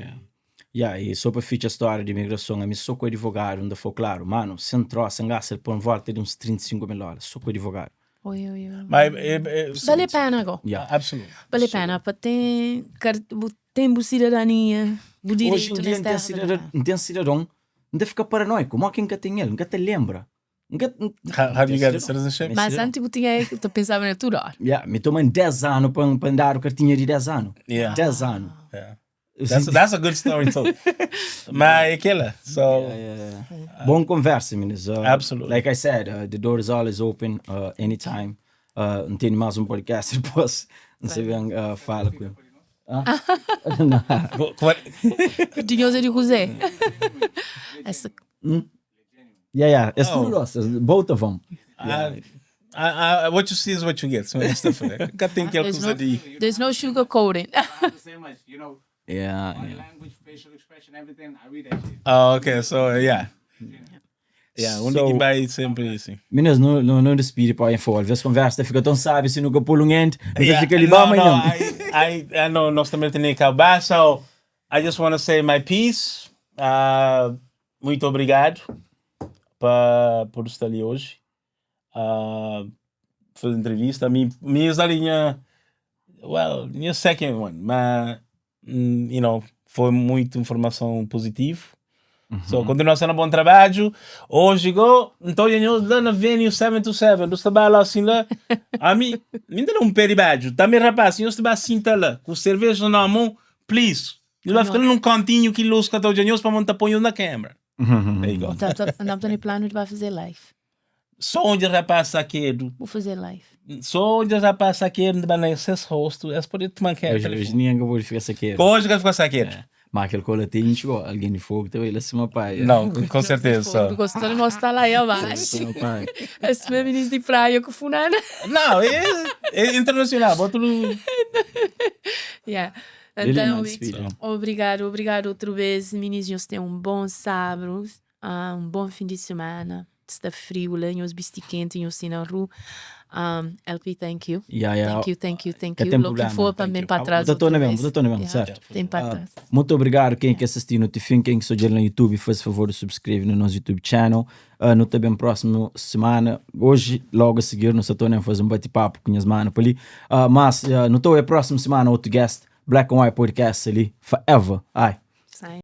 Ya, i so pa fitxa stória di imigrason, ami so ku adivogadu, N ta fla-u klaru, manu, sen trósa, N gasta el pô-m vólta di uns 35 mil dóla, so ku adivogadu. Oi, oi, oi. Ma é, é, é, Bale pena go. Ya. Absolutely. Bale pena pa ten kar, bu ten bu sidadania, bu Oji direitu en dia nes N ten terra. sidada, N ten sidadon, N ta fika paranoiku, mó ki N ka ten el, N ka ta lenbra. N ka, N, How, how do you get the sidadon. citizenship? Mi é Mas sidadon. anti bu tinha, ta pensaba na tudu ora. Ya, mi toma-m 10 anu pa N, pa N dadu kartinha di 10 anu. Yeah. 10 anu. Yeah. That's, that's a good story too. Ma é kela. So, Yeah, yeah, yeah. Bom conversa, meninos. Absolutely. Like I said, the door is always open, anytime. N tene mais um podcast depois. N sa ben fala ku el. Dinhos é di kuzê? Essa Yeah, yeah. Es tudo gosta. Both of them. What you see is what you get. Suma es ta fla. Ka ten kel There's kuza no, di. there's no sugar coating. I don't have to say much, you know. Yeah, Body yeah. language, facial expression, everything. I read that shit. Ah, ok, so yeah. Yeah, undi So- ki bai sempri assim. Meninos, nu, nu, nu despidi pa info. Alvês conversa ta fika tão sabe se nunca pô um end. Nu ta Yeah, fika li ba no, no, amanhã. I know nós também temos que acabar, so I just want to say my piece. Muito obrigado pa, por estar ali hoje. Fazer entrevista. Mi, mi esta ali minha, well, minha second one, mas, you know, foi muita informação positiva. So, continua sendo um bom trabalho. Hoje, go, então, eu lá na Venue 727, do trabalho lá assim lá. A mim, me dá um pé de baixo. Também, rapaz, eu estava assim, tá lá, com cerveja na mão, please. Ele vai ficar num cantinho que luz 14 anos para montar ponho na câmera. There you go. Tá, tá, andamos no plano de vai fazer live. Só onde rapaz saqueiro. Vou fazer live. Só onde rapaz saqueiro, vai nesses rostos, es pode tomar que Hoje, hoje ninguém acabou de ficar saqueiro. Hoje que ficar saqueiro. É. Mas aquele colatinho chegou, alguém de fogo também, ele acima pai. Não, com certeza. Gostando de mostrar lá aí abaixo. Pai. Esse meu menino de praia com funana. Não, é, é internacional, bota no. Yeah. Liliana, Então, despida. obrigado, obrigado outra vez, meninos. Tenham um bom sábado, um bom fim de semana. Sta friu la, nhos bisti kenti, nhos sina ru. LP, thank you. Yeah, yeah. Thank you, thank you, thank Ka you. ten Looking problema. forward pa Thank ben you. pa Bu tras ta torna outro ben, bu vez. ta torna ben, Yeah, certo. Tem pa Ah, tras. Muito obrigado quem que assisti no te fim, quem que só na YouTube, faz favor de subscreve no nosso YouTube channel. No ta ben próximo semana. Hoje, logo a seguir, no sa torna fazer um bate-papo com minhas manas pa ali. Mas no tô é próxima semana outro guest, Black and White Podcast ali, forever. Ai.